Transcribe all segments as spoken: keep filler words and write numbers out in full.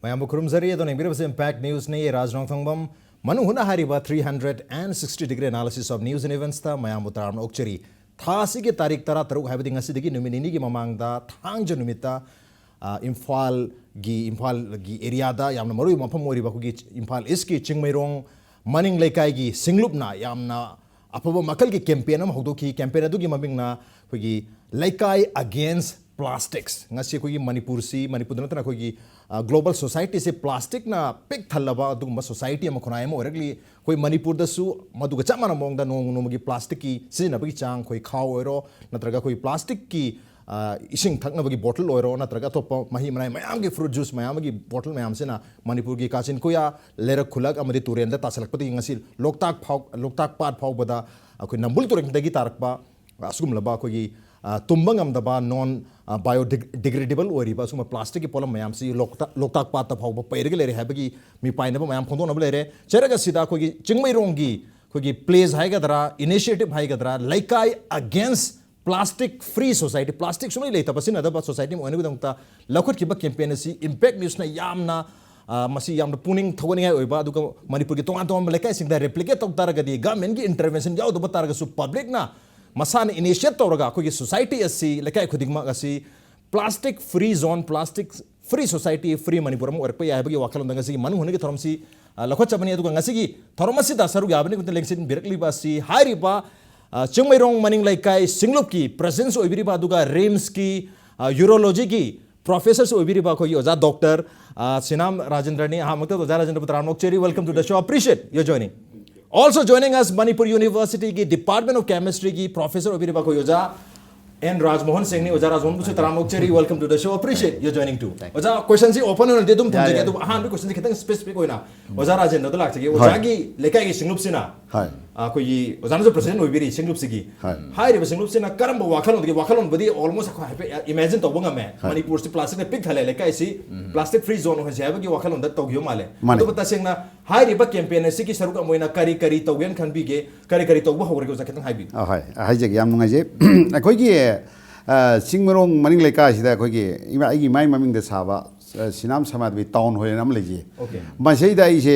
ꯃꯌꯥꯝꯕꯨ ꯈꯨꯔꯨꯝꯖꯔꯤ꯫ ꯑꯗꯣ ꯌꯦꯡꯕꯤꯔꯤꯕꯁꯤ Impact Newsꯅꯤ꯫ ꯑꯩ ꯔꯥꯖ ꯅꯣꯡꯊꯣꯡꯕꯝ꯫ ꯃꯅꯨꯡ ꯍꯨꯠꯅ ꯍꯥꯏꯔꯤꯕ three hundred and sixty degree analysis of news and eventsꯇ ꯃꯌꯥꯝꯕꯨ ꯇꯔꯥꯝꯅ ꯑꯣꯛꯆꯔꯤ꯫ ꯊꯥ ꯑꯁꯤꯒꯤ ꯇꯥꯔꯤꯛ ꯇꯔꯥꯇꯔꯨꯛ ꯍꯥꯏꯕꯗꯤ ꯉꯁꯤꯗꯒꯤ ꯅꯨꯃꯤꯠ ꯅꯤꯅꯤꯒꯤ ꯃꯃꯥꯡꯗ ꯊꯥꯡꯖ ꯅꯨꯃꯤꯠꯇ, ꯑ, ꯏꯝꯐꯥꯜꯒꯤ, ꯏꯝꯐꯥꯜꯒꯤ areaꯗ ꯌꯥꯝꯅ ꯃꯔꯨꯑꯣꯏꯕ ꯃꯐꯝ ꯑꯣꯏꯔꯤꯕ ꯑꯩꯈꯣꯏꯒꯤ ꯏꯝꯐꯥꯜ Eastꯀꯤ ꯆꯤꯡꯃꯩꯔꯣꯡ ꯃꯅꯤꯡ ꯂꯩꯀꯥꯏꯒꯤ ꯁꯤꯡꯂꯨꯞꯅ ꯌꯥꯝꯅ ꯑꯐꯕ ꯃꯈꯜꯒꯤ campaign ꯑꯃ ꯍꯧꯗꯣꯛꯈꯤ꯫ Campaign ꯑꯗꯨꯒꯤ ꯃꯃꯤꯡꯅ ꯑꯩꯈꯣꯏꯒꯤ ꯂꯩꯀꯥꯏ against plastics꯫ ꯉꯁꯤ ꯑꯩꯈꯣꯏꯒꯤ ꯃꯅꯤꯄꯨꯔꯁꯤ, ꯃꯅꯤꯄꯨꯔꯗ ꯅꯠꯇꯅ ꯑꯩꯈꯣꯏꯒꯤ, ꯑ, global societyꯁꯦ plasticꯅ ꯄꯤꯛ ꯊꯜꯂꯕ ꯑꯗꯨꯒꯨꯝꯕ society ꯑꯃ, ꯈꯨꯟꯅꯥꯏ ꯑꯃ ꯑꯣꯏꯔꯛꯂꯤ꯫ ꯑꯩꯈꯣꯏ ꯃꯅꯤꯄꯨꯔꯗꯁꯨ ꯃꯗꯨꯒ ꯆꯞ ꯃꯥꯟꯅꯕ ꯃꯑꯣꯡꯗ ꯅꯣꯡꯃ ꯅꯣꯡꯃꯒꯤ plasticꯀꯤ ꯁꯤꯖꯤꯟꯅꯕꯒꯤ ꯆꯥꯡ, ꯑꯩꯈꯣꯏ ꯈꯥꯎ ꯑꯣꯏꯔꯣ, ꯅꯠꯇ꯭ꯔꯒ ꯑꯩꯈꯣꯏ plasticꯀꯤ, ꯑ, ꯏꯁꯤꯡ ꯊꯛꯅꯕꯒꯤ bottle ꯑꯣꯏꯔꯣ, ꯅꯠꯇ꯭ꯔꯒ ꯑꯇꯣꯞꯄ ꯃꯍꯤ ꯃꯅꯥꯏ ꯃꯌꯥꯝꯒꯤ, fruit juice ꯃꯌꯥꯝꯒꯤ bottle ꯃꯌꯥꯝꯁꯤꯅ ꯃꯅꯤꯄꯨꯔꯒꯤ ꯀꯥꯆꯤꯟ ꯀꯣꯌꯥ, ꯂꯩꯔꯛ ꯈꯨꯜꯂꯛ ꯑꯃꯗꯤ ꯇꯨꯔꯦꯟꯗ ꯇꯥꯁꯜꯂꯛꯄꯗꯒꯤ ꯉꯁꯤ ꯂꯣꯛꯇꯥꯛ ꯐꯥꯎ-, ꯂꯣꯛꯇꯥꯛ ꯄꯥꯠ ꯐꯥꯎꯕꯗ ꯑꯩꯈꯣꯏ ꯅꯝꯕꯨꯜ ꯇꯨꯔꯦꯜꯗꯒꯤ ꯇꯥꯔꯛꯄ ꯑꯁꯤꯒꯨꯝꯂꯕ ꯑꯩꯈꯣꯏꯒꯤ, ꯑ, ꯇꯨꯝꯕ ꯉꯝꯗꯕ non, ꯑ, biodeg-, degradable ꯑꯣꯏꯔꯤꯕ ꯑꯁꯤꯒꯨꯝꯕ plasticꯀꯤ ꯄꯣꯠꯂꯝ ꯃꯌꯥꯝꯁꯤ ꯂꯣꯛꯇꯥꯛ, ꯂꯣꯛꯇꯥꯛ ꯄꯥꯠꯇ ꯐꯥꯎꯕ ꯄꯩꯔꯒ ꯂꯩꯔꯦ ꯍꯥꯏꯕꯒꯤ ꯃꯤꯄꯥꯏꯅꯕ ꯃꯌꯥꯝ ꯐꯣꯡꯗꯣꯛꯅꯕ ꯂꯩꯔꯦ꯫ ꯆꯩꯔꯛ ꯑꯁꯤꯗ ꯑꯩꯈꯣꯏꯒꯤ ꯆꯤꯡꯃꯩꯔꯣꯡꯒꯤ ꯑꯩꯈꯣꯏꯒꯤ pledge ꯍꯥꯏꯒꯗ꯭ꯔꯥ, initiative ꯍꯥꯏꯒꯗ꯭ꯔꯥ, ꯂꯩꯀꯥꯏ against plastic free society, plastic ꯁꯨꯡꯂꯩ ꯂꯩꯇꯕ, ꯁꯤꯖꯤꯟꯅꯗꯕ society ꯑꯃ ꯑꯣꯏꯅꯕꯒꯤꯗꯃꯛꯇ ꯂꯧꯈꯠꯈꯤꯕ campaign ꯑꯁꯤ Impact Newsꯅ ꯌꯥꯝꯅ, ꯑ, ꯃꯁꯤ ꯌꯥꯝꯅ ꯄꯨꯛꯅꯤꯡ ꯊꯧꯒꯠꯅꯤꯡꯉꯥꯏ ꯑꯣꯏꯕ, ꯑꯗꯨꯒ ꯃꯅꯤꯄꯨꯔꯒꯤ ꯇꯣꯉꯥꯟ ꯇꯣꯉꯥꯟꯕ ꯂꯩꯀꯥꯏꯁꯤꯡꯗ replicate ꯇꯧ ꯇꯥꯔꯒꯗꯤ, governmentꯀꯤ intervention ꯌꯥꯎꯗꯕ ꯇꯥꯔꯒꯁꯨ, publicꯅ ꯃꯁꯥꯅ initiate ꯇꯧꯔꯒ ꯑꯩꯈꯣꯏꯒꯤ society ꯑꯁꯤ, ꯂꯩꯀꯥꯏ ꯈꯨꯗꯤꯡꯃꯛ ꯑꯁꯤ plastic free zone, plastic free society, free Manipur ꯑꯃ ꯑꯣꯏꯔꯛꯄ ꯌꯥꯏ ꯍꯥꯏꯕꯒꯤ ꯋꯥꯈꯜꯂꯣꯟꯗ ꯉꯁꯤꯒꯤ ꯃꯅꯨꯡ ꯍꯨꯠꯅꯒꯤ ꯊꯧꯔꯝꯁꯤ, ꯑ, ꯂꯧꯈꯠꯆꯕꯅꯤ꯫ ꯑꯗꯨꯒ ꯉꯁꯤꯒꯤ ꯊꯧꯔꯝ ꯑꯁꯤꯗ ꯁꯔꯨꯛ ꯌꯥꯕꯅꯤ ꯂꯦꯡꯁꯤꯟꯕꯤꯔꯛꯂꯤꯕ ꯑꯁꯤ ꯍꯥꯏꯔꯤꯕ, ꯑ, ꯆꯤꯡꯃꯩꯔꯣꯡ ꯃꯅꯤꯡ ꯂꯩꯀꯥꯏ ꯁꯤꯡꯂꯨꯞꯀꯤ president ꯑꯣꯏꯕꯤꯔꯤꯕ, ꯑꯗꯨꯒ RIMSꯀꯤ, ꯑ, urologyꯒꯤ professorꯁꯨ ꯑꯣꯏꯕꯤꯔꯤꯕ ꯑꯩꯈꯣꯏꯒꯤ ꯑꯣꯖꯥ doctor, ꯑ, ꯁꯤꯅꯥꯝ ꯔꯥꯖꯦꯟꯗ꯭ꯔꯅꯤ꯫ ꯑꯍꯥꯟꯕꯃꯛꯇꯗ ꯑꯣꯖꯥ ꯔꯥꯖꯦꯟꯗ꯭ꯔꯕꯨ ꯇꯔꯥꯝꯅ ꯑꯣꯛꯆꯔꯤ꯫ Welcome to the show. Appreciate your joining. Also joining us, Manipur Universityꯒꯤ Department of Chemistryꯒꯤ professor ꯑꯣꯏꯕꯤꯔꯤꯕ ꯑꯩꯈꯣꯏ ꯑꯣꯖꯥ N ꯔꯥꯖꯃꯣꯍꯟ ꯁꯤꯡꯅꯤ꯫ ꯑꯣꯖꯥ ꯔꯥꯖꯃꯣꯍꯟꯕꯨꯁꯨ ꯇꯔꯥꯝꯅ ꯑꯣꯛꯆꯔꯤ꯫ Welcome to the show. Appreciate your joining too. ꯑꯣꯖꯥ, questionꯁꯤ open ꯑꯣꯏꯅꯗꯤ ꯑꯗꯨꯝ ꯊꯝꯖꯒꯦ, ꯌꯥꯏ, ꯌꯥꯏ꯫ ꯑꯗꯨꯕꯨ ꯑꯍꯥꯟꯕ questionꯁꯤ ꯈꯤꯇꯪ specific ꯑꯣꯏꯅ ꯑꯣꯖꯥ ꯔꯥꯖꯦꯟꯗ꯭ꯔꯗ ꯂꯥꯛꯆꯒꯦ꯫ ꯍꯣꯏ꯫ ꯑꯣꯖꯥꯒꯤ ꯂꯩꯀꯥꯏꯒꯤ ꯁꯤꯡꯂꯨꯞꯁꯤꯅ, ꯍꯣꯏ꯫ ꯑꯩꯈꯣꯏꯒꯤ ꯑꯣꯖꯥꯅꯁꯨ president ꯑꯣꯏꯕꯤꯔꯤ ꯁꯤꯡꯂꯨꯞꯁꯤꯒꯤ꯫ ꯍꯣꯏ꯫ ꯍꯥꯏꯔꯤꯕ ꯁꯤꯡꯂꯨꯞꯁꯤꯅ ꯀꯔꯝꯕ ꯋꯥꯈꯜꯂꯣꯟꯗꯒꯤ, ꯋꯥꯈꯜꯂꯣꯟꯕꯨꯗꯤ almost ꯑꯩꯈꯣꯏ ꯍꯥꯏꯐꯦꯠ imagine ꯇꯧꯕ ꯉꯝꯃꯦ꯫ ꯍꯣꯏ꯫ ꯃꯅꯤꯄꯨꯔꯁꯤ plasticꯅ ꯄꯤꯛ ꯊꯜꯂꯦ, ꯂꯩꯀꯥꯏꯁꯤ plastic free zone ꯑꯣꯏꯍꯟꯁꯦ ꯍꯥꯏꯕꯒꯤ ꯋꯥꯈꯜꯂꯣꯟꯗ ꯇꯧꯈꯤꯕ ꯃꯥꯜꯂꯦ꯫ ꯃꯥꯅꯦ꯫ ꯑꯗꯨꯕꯨ ꯇꯁꯦꯡꯅ ꯍꯥꯏꯔꯤꯕ campaign ꯑꯁꯤꯒꯤ ꯁꯔꯨꯛ ꯑꯃ ꯑꯣꯏꯅ ꯀꯔꯤ ꯀꯔꯤ ꯇꯧꯒꯦꯅ ꯈꯟꯕꯤꯒꯦ, ꯀꯔꯤ ꯀꯔꯤ ꯇꯧꯕ ꯍꯧꯔꯒꯦ, ꯑꯣꯖꯥ ꯈꯤꯇꯪ ꯍꯥꯏꯕꯤꯌꯨ꯫ ꯑ, ꯍꯣꯏ, ꯍꯥꯏꯖꯒꯦ, ꯌꯥꯝ ꯅꯨꯡꯉꯥꯏꯖꯩ꯫ ꯑꯩꯈꯣꯏꯒꯤ, ꯑ, ꯆꯤꯡꯃꯩꯔꯣꯡ ꯃꯅꯤꯡ ꯂꯩꯀꯥꯏꯁꯤꯗ ꯑꯩꯈꯣꯏꯒꯤ ꯏꯃꯥ, ꯑꯩꯒꯤ ꯏꯃꯥ ꯃꯃꯤꯡꯗ ꯁꯥꯕ ꯁꯤꯅꯥꯝ ꯁꯃꯥꯗꯕꯤ ꯇꯥꯎꯟ ꯍꯣꯜ ꯑꯃ ꯂꯩꯖꯩ꯫ ꯃꯁꯤꯗꯩꯗ ꯑꯩꯁꯦ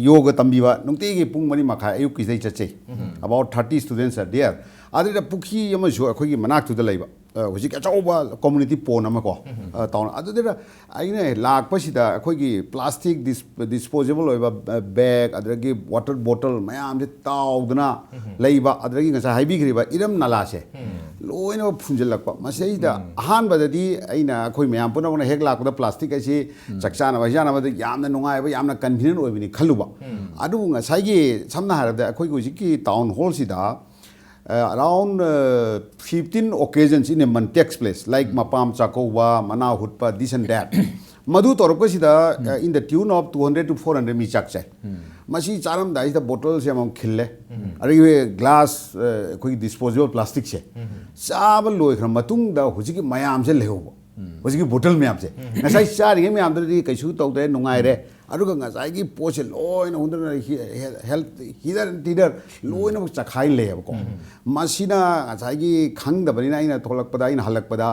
ꯌꯣꯒ ꯇꯝꯕꯤꯕ ꯅꯨꯡꯇꯤꯒꯤ ꯄꯨꯡ ꯃꯔꯤ ꯃꯈꯥꯏ ꯑꯌꯨꯛꯀꯤꯁꯤꯗꯩ ꯆꯠꯆꯩ꯫ About thirty students are there. ꯑꯗꯨꯗ ꯄꯨꯈ꯭ꯔꯤ ꯑꯃꯁꯨ ꯑꯩꯈꯣꯏꯒꯤ ꯃꯅꯥꯛꯇꯨꯗ ꯂꯩꯕ꯫ ꯍꯧꯖꯤꯛ ꯑꯆꯧꯕ ꯀꯝꯃꯨꯅꯤꯇꯤ ꯄꯣꯟ ꯑꯃ ꯀꯣ, ꯇꯥꯎꯟ ꯑꯗꯨꯗ ꯑꯩꯅ ꯂꯥꯛꯄꯁꯤꯗ ꯑꯩꯈꯣꯏꯒꯤ ꯄ꯭ꯂꯥꯁꯇꯤꯛ ꯗꯤꯁꯄꯣꯖꯦꯕꯜ ꯑꯣꯏꯕ ꯕꯦꯒ, ꯑꯗꯨꯗꯒꯤ ꯋꯥꯇꯔ ꯕꯣꯇꯜ ꯃꯌꯥꯝꯁꯦ ꯇꯥꯎꯗꯅ ꯂꯩꯕ, ꯑꯗꯨꯗꯒꯤ ꯉꯁꯥꯏ ꯍꯥꯏꯕꯤꯈ꯭ꯔꯤꯕ ꯏꯔꯝ ꯅꯂꯥꯁꯦ ꯂꯣꯏꯅꯃꯛ ꯐꯨꯟꯖꯜꯂꯛꯄ꯫ ꯃꯁꯤꯗꯩꯗ ꯑꯍꯥꯟꯕꯗꯗꯤ ꯑꯩꯅ, ꯑꯩꯈꯣꯏ ꯃꯌꯥꯝ ꯄꯨꯝꯅꯃꯛꯅ ꯍꯦꯛ ꯂꯥꯛꯄꯗ ꯄ꯭ꯂꯥꯁꯇꯤꯛ ꯑꯁꯤ ꯆꯥꯛ ꯆꯥꯅꯕ ꯍꯩ ꯆꯥꯅꯕꯗ ꯌꯥꯝꯅ ꯅꯨꯡꯉꯥꯏꯕ, ꯌꯥꯝꯅ ꯀꯟꯚꯤꯅꯤꯌꯟ ꯑꯣꯏꯕꯅꯤ ꯈꯜꯂꯨꯕ꯫ ꯑꯗꯨꯕꯨ ꯉꯁꯥꯏꯒꯤ ꯁꯝꯅ ꯍꯥꯏꯔꯕꯗ ꯑꯩꯈꯣꯏꯒꯤ ꯍꯧꯖꯤꯛꯀꯤ ꯇꯥꯎꯟ ꯍꯣꯜꯁꯤꯗ, ꯑ, around, ꯑ, fifteen occasions in a month takes place, like ꯃꯄꯥꯝ ꯆꯥꯛꯀꯧꯕ, ꯃꯅꯥ ꯍꯨꯠꯄ, this and that. ꯃꯗꯨ ꯇꯧꯔꯛꯄꯁꯤꯗ, ꯑ, in the tune of two hundred to four hundred ꯃꯤ ꯆꯥꯛ ꯆꯥꯏ꯫ ꯃꯁꯤ ꯆꯥꯔꯝꯗꯥꯏꯁꯤꯗ ꯕꯣꯇꯜꯁꯦ ꯑꯃꯃꯝ ꯈꯤꯜꯂꯦ꯫ ꯑꯗꯒꯤ ꯒ꯭ꯂꯥꯁ, ꯑ, ꯑꯩꯈꯣꯏꯒꯤ ꯗꯤꯁꯄꯣꯖꯦꯕꯜ ꯄ꯭ꯂꯥꯁꯇꯤꯛꯁꯦ ꯆꯥꯕ ꯂꯣꯏꯈ꯭ꯔ ꯃꯇꯨꯡꯗ ꯍꯧꯖꯤꯛꯀꯤ ꯃꯌꯥꯝꯁꯦ ꯂꯩꯍꯧꯕ꯫ ꯍꯧꯖꯤꯛꯀꯤ ꯕꯣꯇꯜ ꯃꯌꯥꯝꯁꯦ ꯉꯁꯥꯏ ꯆꯥꯔꯤꯉꯩ ꯃꯌꯥꯝꯗꯨꯗꯤ ꯀꯩꯁꯨ ꯇꯧꯗ꯭ꯔꯦ, ꯅꯨꯡꯉꯥꯏꯔꯦ꯫ ꯑꯗꯨꯒ ꯉꯁꯥꯏꯒꯤ ꯄꯣꯠꯁꯦ ꯂꯣꯏꯅ ꯍꯨꯟꯗꯣꯛꯅ ꯍꯤ-, ꯍꯦ-, ꯍꯦꯜ-, ꯍꯤꯗꯔ ꯇꯤꯗꯔ ꯂꯣꯏꯅꯃꯛ ꯆꯈꯥꯏ ꯂꯩꯌꯦꯕꯀꯣ꯫ ꯃꯁꯤꯅ ꯉꯁꯥꯏꯒꯤ ꯈꯪꯗꯕꯅꯤꯅ ꯑꯩꯅ ꯊꯣꯛꯂꯛꯄꯗ, ꯑꯩꯅ ꯍꯜꯂꯛꯄꯗ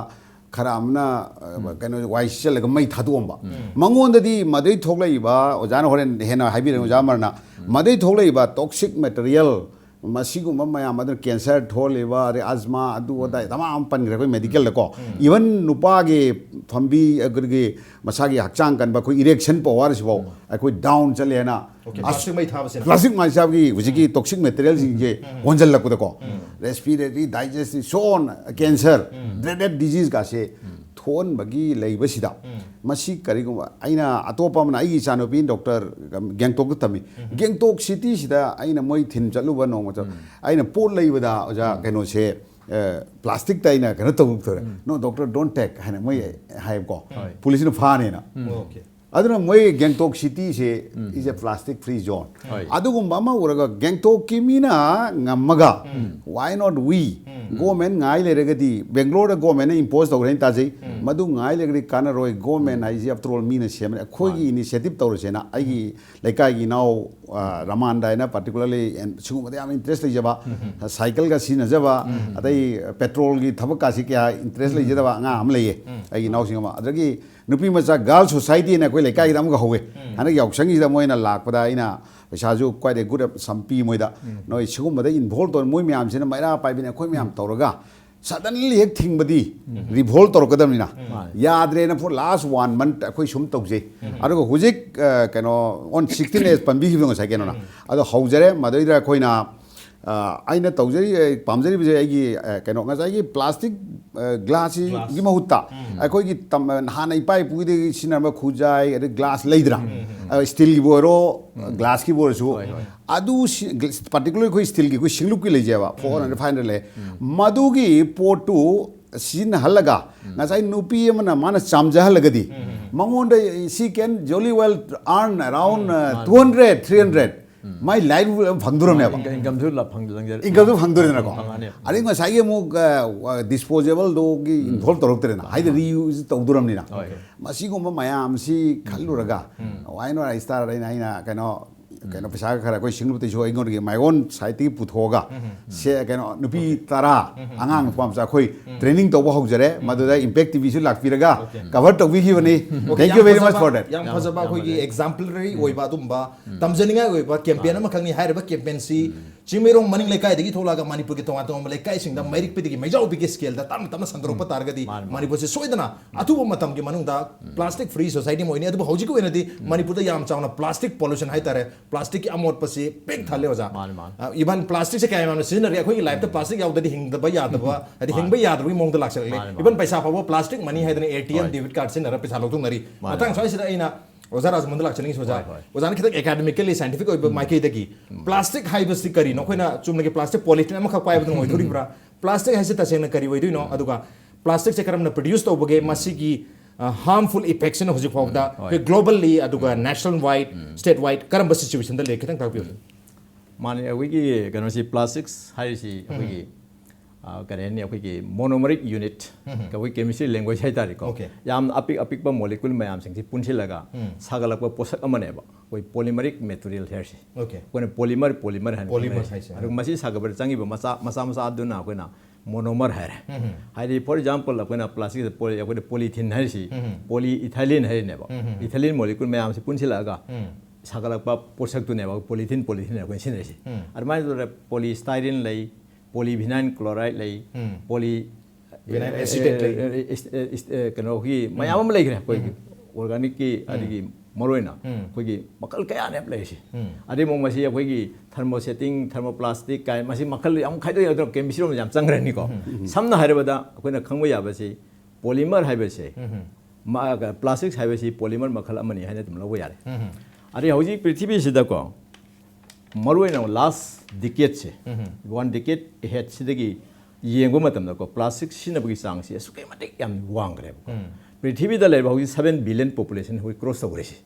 ꯈꯔ ꯑꯃꯅ, ꯑ, ꯀꯩꯅꯣ, ꯋꯥꯏ ꯁꯤꯠꯆꯜꯂꯒ ꯃꯩ ꯊꯥꯗꯣꯛꯑꯝꯕ꯫ ꯃꯉꯣꯟꯗꯗꯤ ꯃꯗꯩ ꯊꯣꯛꯂꯛꯏꯕ, ꯑꯣꯖꯥꯅ ꯍꯣꯔꯦꯟ ꯍꯦꯟꯅ ꯍꯥꯏꯕꯤꯔꯒꯦ, ꯑꯣꯖꯥ ꯑꯃꯔꯅ, ꯃꯗꯩ ꯊꯣꯛꯂꯛꯏꯕ ꯇꯣꯛꯁꯤꯛ ꯃꯦꯇꯔꯤꯌꯦꯜ, ꯃꯁꯤꯒꯨꯝꯕ ꯃꯌꯥꯝ ꯑꯗꯨꯅ ꯀꯦꯟꯁꯔ ꯊꯣꯛꯍꯜꯂꯤꯕ, ꯑꯗꯩ ꯑꯁꯃꯥ, ꯑꯗꯨ ꯑꯗꯥ ꯗꯃꯥ ꯑꯃ ꯄꯟꯈ꯭ꯔꯦ ꯑꯩꯈꯣꯏ ꯃꯦꯗꯤꯀꯦꯜꯗꯀꯣ꯫ ꯏꯚꯟ ꯅꯨꯄꯥꯒꯤ ꯐꯝꯕꯤ, ꯑꯩꯈꯣꯏꯒꯤ ꯃꯁꯥꯒꯤ ꯍꯛꯆꯥꯡ ꯀꯟꯕ ꯑꯩꯈꯣꯏ ꯏꯔꯦꯛꯁꯟ ꯄꯋꯥꯔꯁꯤꯐꯥꯎ ꯑꯩꯈꯣꯏ ꯗꯥꯎꯟ ꯆꯠꯂꯦꯅ꯫ ꯑꯣꯀꯦ, ꯑꯁ, ꯄ꯭ꯂꯥꯁꯇꯤꯛ ꯃꯩ ꯊꯥꯕꯁꯤꯅ꯫ ꯄ꯭ꯂꯥꯁꯇꯤꯛ ꯃꯩ ꯊꯥꯕꯒꯤ ꯍꯧꯖꯤꯛꯀꯤ ꯇꯣꯛꯁꯤꯛ ꯃꯦꯇꯔꯤꯌꯦꯜꯁꯤꯡꯁꯦ ꯍꯣꯟꯖꯜꯂꯛꯄꯗꯀꯣ, respiratory, digestive, so on, cancer, dreaded ꯗꯤꯖꯤꯖꯀꯥꯁꯦ ꯊꯣꯛꯍꯟꯕꯒꯤ ꯂꯩꯕꯁꯤꯗ, ꯃꯁꯤ ꯀꯔꯤꯒꯨꯝꯕ ꯑꯩꯅ, ꯑꯇꯣꯞꯄ ꯑꯃꯅ, ꯑꯩꯒꯤ ꯏꯆꯥꯅꯨꯄꯤ ꯗꯣꯛꯇꯔ ꯒꯦꯡꯇꯣꯛꯇ ꯇꯝꯃꯤ꯫ ꯒꯦꯡꯇꯣꯛ ꯁꯤꯇꯤꯁꯤꯗ ꯑꯩꯅ ꯃꯣꯏ ꯊꯤꯟ ꯆꯠꯂꯨꯕ ꯅꯣꯡꯃ ꯆꯠ-, ꯑꯩꯅ ꯄꯣꯠ ꯂꯩꯕꯗ, ꯑꯣꯖꯥ, ꯀꯩꯅꯣꯁꯦ, ꯑ, ꯄ꯭ꯂꯥꯁꯇꯤꯛꯇ ꯑꯩꯅ ꯀꯩꯅꯣ ꯇꯧꯗꯣꯔꯦ꯫ "No, doctor, don't take" ꯍꯥꯏꯅ ꯃꯣꯏ ꯍꯥꯏꯌꯦꯕꯀꯣ꯫ ꯍꯣꯏ꯫ ꯄꯨꯂꯤꯁꯅ ꯐꯥꯅꯦꯅ꯫ ꯑꯣꯀꯦ꯫ ꯑꯗꯨꯅ ꯃꯣꯏ Gangtok ꯁꯤꯇꯤꯁꯦ is a plastic free zone꯫ ꯍꯣꯏ꯫ ꯑꯗꯨꯒꯨꯝꯕ ꯑꯃ ꯎꯔꯒ ꯒꯦꯡꯇꯣꯛꯀꯤ ꯃꯤꯅ ꯉꯝꯃꯒ, why not we? ꯒꯣꯔꯃꯦꯟ ꯉꯥꯏ ꯂꯩꯔꯒꯗꯤ, ꯕꯦꯡꯒ꯭ꯂꯣꯔꯗ ꯒꯣꯔꯃꯦꯟꯅ ꯏꯝꯄꯣꯁ ꯇꯧꯈ꯭ꯔꯦꯅ ꯇꯥꯖꯩ꯫ ꯃꯗꯨ ꯉꯥꯏ ꯂꯩꯔꯒꯗꯤ ꯀꯥꯟꯅꯔꯣꯏ꯫ ꯒꯣꯔꯃꯦꯟ ꯍꯥꯏꯁꯤ ꯑꯞꯇꯔꯣꯜ ꯃꯤꯅ ꯁꯦꯝꯕꯅꯤ꯫ ꯑꯩꯈꯣꯏꯒꯤ ꯏꯅꯤꯁꯤꯌꯦꯇꯤꯞ ꯇꯧꯔꯁꯦꯅ ꯑꯩꯒꯤ ꯂꯩꯀꯥꯏꯒꯤ ꯏꯅꯥꯎ, ꯑ, ꯔꯃꯥꯟꯗ ꯍꯥꯏꯅ ꯄꯥꯔꯇꯤꯀꯨꯂꯔꯂꯤ ꯁꯤꯒꯨꯝꯕꯗ ꯌꯥꯝ ꯏꯟꯇꯔꯦꯁ ꯂꯩꯖꯕ, ꯁꯥꯏꯀꯜꯒ ꯁꯤꯖꯤꯟꯅꯖꯕ, ꯑꯗꯩ ꯄꯦꯇ꯭ꯔꯣꯜꯒꯤ ꯊꯕꯛꯀꯥꯁꯤ ꯀꯌꯥ ꯏꯟꯇꯔꯦꯁ ꯂꯩꯖꯗꯕ ꯑꯉꯥꯡ ꯑꯃ ꯂꯩꯌꯦ, ꯑꯩꯒꯤ ꯏꯅꯥꯎꯁꯤꯡ ꯑꯃ꯫ ꯑꯗꯒꯤ ꯅꯨꯄꯤ ꯃꯆꯥ ꯒꯥꯔꯜ ꯁꯣꯁꯥꯏꯇꯤ ꯍꯥꯏꯅ ꯑꯩꯈꯣꯏ ꯂꯩꯀꯥꯏꯒꯤꯗ ꯑꯃꯒ ꯍꯧꯋꯦ꯫ ꯍꯟꯗꯛ ꯌꯥꯎꯁꯪꯁꯤꯗ ꯃꯣꯏꯅ ꯂꯥꯛꯄꯗ ꯑꯩꯅ ꯄꯩꯁꯥꯁꯨ quite a good sum ꯄꯤ ꯃꯣꯏꯗ꯫ ꯅꯣꯏ ꯁꯤꯒꯨꯝꯕꯗ ꯏꯟꯚꯣꯜꯕ ꯇꯧꯔ, ꯃꯣꯏ ꯃꯌꯥꯝꯁꯤꯅ ꯃꯩꯔꯥ ꯄꯥꯏꯕꯤꯅꯤ, ꯑꯩꯈꯣꯏ ꯃꯌꯥꯝ ꯇꯧꯔꯒ ꯁꯗꯟꯂꯤ ꯍꯦꯛ ꯊꯤꯡꯕꯗꯤ ꯔꯤꯚꯣꯜ ꯇꯧꯔꯛꯀꯗꯕꯅꯤꯅ꯫ ꯌꯥꯗ꯭ꯔꯦꯅ for last one month ꯑꯩꯈꯣꯏ ꯁꯨꯝ ꯇꯧꯖꯩ꯫ ꯑꯗꯨꯒ ꯍꯧꯖꯤꯛ, ꯑ, ꯀꯩꯅꯣ, on sixteen as ꯄꯟꯕꯤꯈꯤꯕꯗꯣ ꯉꯁꯥꯏ ꯀꯩꯅꯣꯅ꯫ ꯑꯗꯣ ꯍꯧꯖꯔꯦ꯫ ꯃꯗꯩꯗ ꯑꯩꯈꯣꯏꯅ, ꯑ, ꯑꯩꯅ ꯇꯧꯖꯔꯤ, ꯑ, ꯄꯥꯝꯖꯔꯤꯕꯁꯦ ꯑꯩꯒꯤ, ꯑ, ꯀꯩꯅꯣ, ꯉꯁꯥꯏꯒꯤ ꯄ꯭ꯂꯥꯁꯇꯤꯛ, ꯑ, ꯒ꯭ꯂꯥꯁꯁꯤꯒꯤ ꯃꯍꯨꯠꯇ ꯑꯩꯈꯣꯏꯒꯤ ꯇꯝ-, ꯍꯥꯟꯅ ꯏꯄꯥ ꯏꯄꯨꯒꯤꯗꯒꯤ ꯁꯤꯖꯤꯟꯅꯔꯝꯕ ꯈꯨꯖꯥꯏ, ꯑꯗꯩ ꯒ꯭ꯂꯥꯁ ꯂꯩꯗ꯭ꯔꯥ? ꯑ, ꯁ꯭ꯇꯤꯜꯒꯤꯕꯨ ꯑꯣꯏꯔꯣ, ꯒ꯭ꯂꯥꯁꯀꯤꯕꯨ ꯑꯣꯏꯔꯁꯨ, ꯑꯗꯨ ꯁꯤ-, ꯒ꯭ꯂ-, ꯄꯥꯔꯇꯤꯀꯨꯂꯔ ꯑꯩꯈꯣꯏ ꯁ꯭ꯇꯤꯜꯒꯤ ꯑꯩꯈꯣꯏ ꯁꯤꯡꯂꯨꯞꯀꯤ ꯂꯩꯖꯩꯕ, ꯐꯣꯔ ꯍꯟꯗ꯭ꯔꯦꯗ, ꯐꯥꯏꯚ ꯍꯟꯗ꯭ꯔꯦꯗ ꯂꯩ꯫ ꯃꯗꯨꯒꯤ ꯄꯣꯠꯇꯨ ꯁꯤꯖꯤꯟꯅꯍꯜꯂꯒ ꯉꯁꯥꯏ ꯅꯨꯄꯤ ꯑꯃꯅ ꯃꯥꯅ ꯆꯥꯝꯖꯍꯜꯂꯒꯗꯤ ꯃꯉꯣꯟꯗ she can jolly well earn around, uh, two hundred, three hundred꯫ My life ꯐꯪꯗꯣꯔꯝꯅꯦꯕ꯫ ꯏꯟꯀꯝꯁꯨ ꯂ- ꯐꯪ- ꯆꯪꯖꯔ- ꯏꯟꯀꯝꯁꯨ ꯐꯪꯗꯣꯔꯦꯗꯅꯀꯣ꯫ ꯐꯪꯉꯅꯤ꯫ ꯑꯗꯩ ꯉꯁꯥꯏꯒꯤ ꯑꯃꯨꯛ, ꯑ, ꯗꯤꯁꯄꯣꯖꯦꯕꯜꯗꯣꯒꯤ ꯏꯟꯚꯣꯜꯕ ꯇꯧꯔꯛꯇ꯭ꯔꯦꯅ, ꯍꯥꯏꯗꯤ ꯔꯤꯌꯨꯁ ꯇꯧꯗꯣꯔꯝꯅꯤꯅ꯫ ꯍꯣꯏ꯫ ꯃꯁꯤꯒꯨꯝꯕ ꯃꯌꯥꯝꯁꯤ ꯈꯜꯂꯨꯔꯒ ꯋꯥꯏ ꯅꯣꯠ ꯑꯥꯏ ꯁ꯭ꯇꯥꯔ ꯑꯩꯅ, ꯑꯩꯅ ꯀꯩꯅꯣ, ꯀꯩꯅꯣ, ꯄꯩꯁꯥ ꯈꯔ ꯑꯩꯈꯣꯏ ꯁꯤꯡꯂꯨꯞꯇꯩꯁꯨ ꯑꯩꯉꯣꯟꯗꯒꯤ my own side ꯇꯒꯤ ꯄꯨꯊꯣꯛꯑꯒ ꯁꯦ, ꯀꯩꯅꯣ, ꯅꯨꯄꯤ ꯇꯔꯥ, ꯑꯉꯥꯡ ꯅꯨꯄꯥ ꯃꯆꯥ ꯑꯩꯈꯣꯏ ꯇ꯭ꯔꯦꯅꯤꯡ ꯇꯧꯕ ꯍꯧꯖꯔꯦ꯫ ꯃꯗꯨꯗ ꯏꯝꯄꯦꯛ ꯇꯤꯚꯤꯁꯨ ꯂꯥꯛꯄꯤꯔꯒ ꯀꯚꯔ ꯇꯧꯕꯤꯈꯤꯕꯅꯤ꯫ Okay, Thank ꯌꯥꯝ you very much ꯐꯖꯕ, for that꯫ ꯌꯥꯝ ꯐꯖꯕ ꯑꯩꯈꯣꯏꯒꯤ ꯑꯦꯛꯖꯥꯝꯄꯂꯔꯤ ꯑꯣꯏꯕ ꯑꯗꯨꯝꯕ ꯇꯝꯖꯅꯤꯡꯉꯥꯏ ꯑꯣꯏꯕ ꯀꯦꯝꯄꯦꯟ ꯑꯃꯈꯛꯅꯤ꯫ ꯍꯥꯏꯔꯤꯕ ꯀꯦꯝꯄꯦꯟꯁꯤ ꯆꯤꯡꯃꯩꯔꯣꯡ ꯃꯅꯤꯡ ꯂꯩꯀꯥꯏꯗꯒꯤ ꯊꯣꯛꯂꯛꯑꯒ ꯃꯅꯤꯄꯨꯔꯒꯤ ꯇꯣꯉꯥꯟ ꯇꯣꯉꯥꯟꯕ ꯂꯩꯀꯥꯏꯁꯤꯡꯗ ꯃꯩꯔꯤꯛꯄꯤꯗꯒꯤ ꯃꯩꯖꯥꯎꯕꯤꯒꯤ ꯁ꯭ꯀꯦꯜꯗ ꯇꯞꯅ ꯇꯞꯅ ꯁꯟꯗꯣꯔꯛꯄ ꯇꯥꯔꯒꯗꯤ ꯃꯥꯅꯤ, ꯃꯥꯅꯤ꯫ ꯃꯅꯤꯄꯨꯔꯁꯦ ꯁꯣꯏꯗꯅ ꯑꯊꯨꯕ ꯃꯇꯝꯒꯤ ꯃꯅꯨꯡꯗ ꯄ꯭ꯂꯥꯁꯇꯤꯛ ꯐ꯭ꯔꯤ ꯁꯣꯁꯥꯏꯇꯤ ꯑꯃ ꯑꯣꯏꯅꯤ꯫ ꯑꯗꯨꯕꯨ ꯍꯧꯖꯤꯛꯀꯤ ꯑꯣꯏꯅꯗꯤ ꯃꯅꯤꯄꯨꯔꯗ ꯌꯥꯝ ꯆꯥꯎꯅ ꯄ꯭ꯂꯥꯁꯇꯤꯛ ꯄꯣꯂꯨꯁꯟ ꯍꯥꯏꯇꯥꯔꯦ, ꯄ꯭ꯂꯥꯁꯇꯤꯛꯀꯤ ꯑꯃꯣꯠꯄꯁꯤ ꯄꯤꯛ ꯊꯜꯂꯦ ꯑꯣꯖꯥ꯫ ꯃꯥꯅꯤ, ꯃꯥꯅꯤ꯫ ꯏꯚꯟ ꯄ꯭ꯂꯥꯁꯇꯤꯛꯁꯦ ꯀꯌꯥ ꯌꯥꯝꯅ ꯁꯤꯖꯤꯟꯅꯔꯦ, ꯑꯩꯈꯣꯏꯒꯤ ꯂꯥꯏꯐꯇ ꯄ꯭ꯂꯥꯁꯇꯤꯛ ꯌꯥꯎꯗ꯭ꯔꯗꯤ ꯍꯤꯡꯗꯕ ꯌꯥꯗꯕ, ꯍꯥꯏꯗꯤ ꯍꯤꯡꯕ ꯌꯥꯗꯕꯒꯤ ꯃꯑꯣꯡꯗ ꯂꯥꯛꯁꯜꯂꯛꯂꯦ꯫ ꯃꯥꯅꯤ, ꯃꯥꯅꯤ꯫ ꯏꯚꯟ ꯄꯩꯁꯥ ꯐꯥꯎꯕ ꯄ꯭ꯂꯥꯁꯇꯤꯛ ꯃꯅꯤ ꯍꯥꯏꯗꯅ ꯑꯦ ꯇꯤ ꯑꯦꯝ, ꯍꯣꯏ꯫ ꯗꯦꯕꯤꯠ ꯀꯥꯔꯗ ꯁꯤꯖꯤꯟꯅꯔꯒ ꯄꯩꯁꯥ ꯂꯧꯊꯣꯛꯅꯔꯤ꯫ ꯃꯥꯅꯤ꯫ ꯃꯇꯥꯡ ꯁ꯭ꯋꯥꯏꯁꯤꯗ ꯑꯩꯅ ꯑꯣꯖꯥ ꯔꯥꯖꯃꯣꯍꯟꯗ ꯂꯥꯛꯆꯅꯤꯡꯉꯤ, ꯑꯣꯖꯥ꯫ ꯍꯣꯏ, ꯍꯣꯏ꯫ ꯑꯣꯖꯥꯅ ꯈꯤꯇꯪ ꯑꯦꯀꯥꯗꯃꯤꯀꯦꯜꯂꯤ, ꯁꯥꯏꯟꯇꯤꯐꯤꯛ ꯑꯣꯏꯕ ꯃꯥꯏꯀꯩꯗꯒꯤ ꯄ꯭ꯂꯥꯁꯇꯤꯛ ꯍꯥꯏꯕꯁꯤ ꯀꯔꯤꯅꯣ? ꯑꯩꯈꯣꯏꯅ ꯆꯨꯝꯅꯒꯤ ꯄ꯭ꯂꯥꯁꯇꯤꯛ ꯄꯣꯂꯤꯊꯤꯟ ꯑꯃꯈꯛ ꯄꯥꯏꯕꯗꯨꯅ ꯑꯣꯏꯗꯣꯔꯤꯕ꯭ꯔꯥ? ꯄ꯭ꯂꯥꯁꯇꯤꯛ ꯍꯥꯏꯁꯤ ꯇꯁꯦꯡꯅ ꯀꯔꯤ ꯑꯣꯏꯗꯣꯏꯅꯣ? ꯑꯗꯨꯒ ꯄ꯭ꯂꯥꯁꯇꯤꯛꯁꯦ ꯀꯔꯝꯅ ꯄ꯭ꯔꯗ꯭ꯌꯨꯁ ꯇꯧꯕꯒꯦ? ꯃꯁꯤꯒꯤ, ꯑ, ꯍꯥꯔꯝꯐꯨꯜ ꯏꯐꯦꯛꯁꯤꯅ ꯍꯧꯖꯤꯛ ꯐꯥꯎꯕꯗ ꯍꯣꯏ꯫ ꯑꯩꯈꯣꯏ ꯒ꯭ꯂꯣꯕꯜꯂꯤ, ꯑꯗꯨꯒ ꯅꯦꯁꯅꯦꯜ ꯋꯥꯏꯗ, ꯁ꯭ꯇꯦꯠ ꯋꯥꯏꯗ ꯀꯔꯝꯕ ꯁꯤꯆꯨꯋꯦꯁꯟꯗ ꯂꯩ? ꯈꯤꯇꯪ ꯇꯥꯛꯄꯤꯌꯨ꯫ ꯃꯥꯅꯦ, ꯑꯩꯈꯣꯏꯒꯤ ꯀꯩꯅꯣꯁꯤ, ꯄ꯭ꯂꯥꯁꯇꯤꯛꯁ ꯍꯥꯏꯔꯤꯁꯤ ꯑꯩꯈꯣꯏꯒꯤ ꯑ, ꯀꯔꯤ ꯍꯥꯏꯅꯤ, ꯑꯩꯈꯣꯏꯒꯤ monomeric unit, ꯑꯩꯈꯣꯏ chemistry language ꯍꯥꯏꯇꯥꯔꯦꯀꯣ꯫ Okay. ꯌꯥꯝꯅ ꯑꯄꯤꯛ ꯑꯄꯤꯛꯄ molecule ꯃꯌꯥꯝꯁꯤꯡꯁꯤ ꯄꯨꯟꯁꯤꯜꯂꯒ ꯁꯥꯒꯠꯂꯛꯄ ꯄꯣꯠꯁꯛ ꯑꯃꯅꯦꯕ ꯑꯩꯈꯣꯏ polymeric material ꯍꯥꯏꯔꯤꯁꯤ꯫ Okay. ꯑꯩꯈꯣꯏꯅ polymer, polymer ꯍꯥꯏꯅ Polymer ꯈꯪꯅꯔꯤꯁꯤ꯫ ꯍꯥꯏꯁꯦ꯫ ꯑꯗꯨꯒ ꯃꯁꯤ ꯁꯥꯒꯠꯄꯗ ꯆꯪꯉꯤꯕ ꯃꯆꯥ ꯃꯆꯥ ꯃꯆꯥ ꯑꯗꯨꯅ ꯑꯩꯈꯣꯏꯅ monomer ꯍꯥꯏꯔꯦ꯫ ꯍꯥꯏꯗꯤ, for example, ꯑꯩꯈꯣꯏꯅ plastic ꯗ poly-, ꯑꯩꯈꯣꯏꯅ polythene ꯍꯥꯏꯔꯤꯁꯤ, polyethylene ꯍꯥꯏꯔꯤꯅꯦꯕ꯫ Ethylene molecule ꯃꯌꯥꯝꯁꯤ ꯄꯨꯟꯁꯤꯜꯂꯛꯑꯒ ꯁꯥꯒꯠꯂꯛꯄ ꯄꯣꯠꯁꯛꯇꯨꯅꯦꯕ polythene, polythene ꯑꯩꯈꯣꯏꯅ ꯁꯤꯖꯤꯟꯅꯔꯤꯁꯤ꯫ ꯑꯗꯨꯃꯥꯏꯅ ꯇꯧꯗꯅ polystyrene ꯂꯩ, polyvinyl chloride ꯂꯩ, poly Vinyl acetate ꯂꯩ꯫ ꯑꯦ, ꯑꯦ, ꯑꯦ, ꯑꯦ, ꯀꯩꯅꯣꯒꯤ ꯃꯌꯥꯝ ꯑꯃ ꯂꯩꯈ꯭ꯔꯦ ꯑꯩꯈꯣꯏꯒꯤ organic ꯀꯤ, ꯑꯗꯒꯤ ꯃꯔꯨꯑꯣꯏꯅ ꯑꯩꯈꯣꯏꯒꯤ ꯃꯈꯜ ꯀꯌꯥꯅꯦꯕ ꯂꯩꯔꯤꯁꯤ꯫ ꯑꯗꯩ ꯑꯃꯨꯛ ꯃꯁꯤ ꯑꯩꯈꯣꯏꯒꯤ thermosetting, thermoplastic ꯀꯥꯏ, ꯃꯁꯤ ꯃꯈꯜ ꯌꯥꯝ ꯈꯥꯏꯗꯣꯛꯏ꯫ ꯑꯗꯨꯅ chemistry ꯔꯣꯝꯗ ꯌꯥꯝ ꯆꯪꯈ꯭ꯔꯅꯤꯀꯣ꯫ ꯁꯝꯅ ꯍꯥꯏꯔꯕꯗ ꯑꯩꯈꯣꯏꯅ ꯈꯪꯕ ꯌꯥꯕꯁꯤ polymer ꯍꯥꯏꯕꯁꯦ, ꯃꯥ-, plastics ꯍꯥꯏꯕꯁꯤ polymer ꯃꯈꯜ ꯑꯃꯅꯤ ꯍꯥꯏꯅ ꯑꯗꯨꯝ ꯂꯧꯕ ꯌꯥꯔꯦ꯫ ꯑꯗꯩ ꯍꯧꯖꯤꯛ ꯄ꯭ꯔꯤꯊꯤꯕꯤꯁꯤꯗꯀꯣ, ꯃꯔꯨꯑꯣꯏꯅ last decade ꯁꯦ, one decade ahead ꯁꯤꯗꯒꯤ ꯌꯦꯡꯕ ꯃꯇꯝꯗꯀꯣ, plastic ꯁꯤꯖꯤꯟꯅꯕꯒꯤ ꯆꯥꯡꯁꯤ ꯑꯁꯨꯛꯀꯤ ꯃꯇꯤꯛ ꯌꯥꯝ ꯋꯥꯡꯈ꯭ꯔꯦꯕꯀꯣ꯫ ꯄ꯭ꯔꯤꯊꯤꯕꯤꯗ ꯂꯩꯔꯤꯕ ꯍꯧꯖꯤꯛ seven billion population ꯑꯩꯈꯣꯏ cross ꯇꯧꯈ꯭ꯔꯦꯁꯤ꯫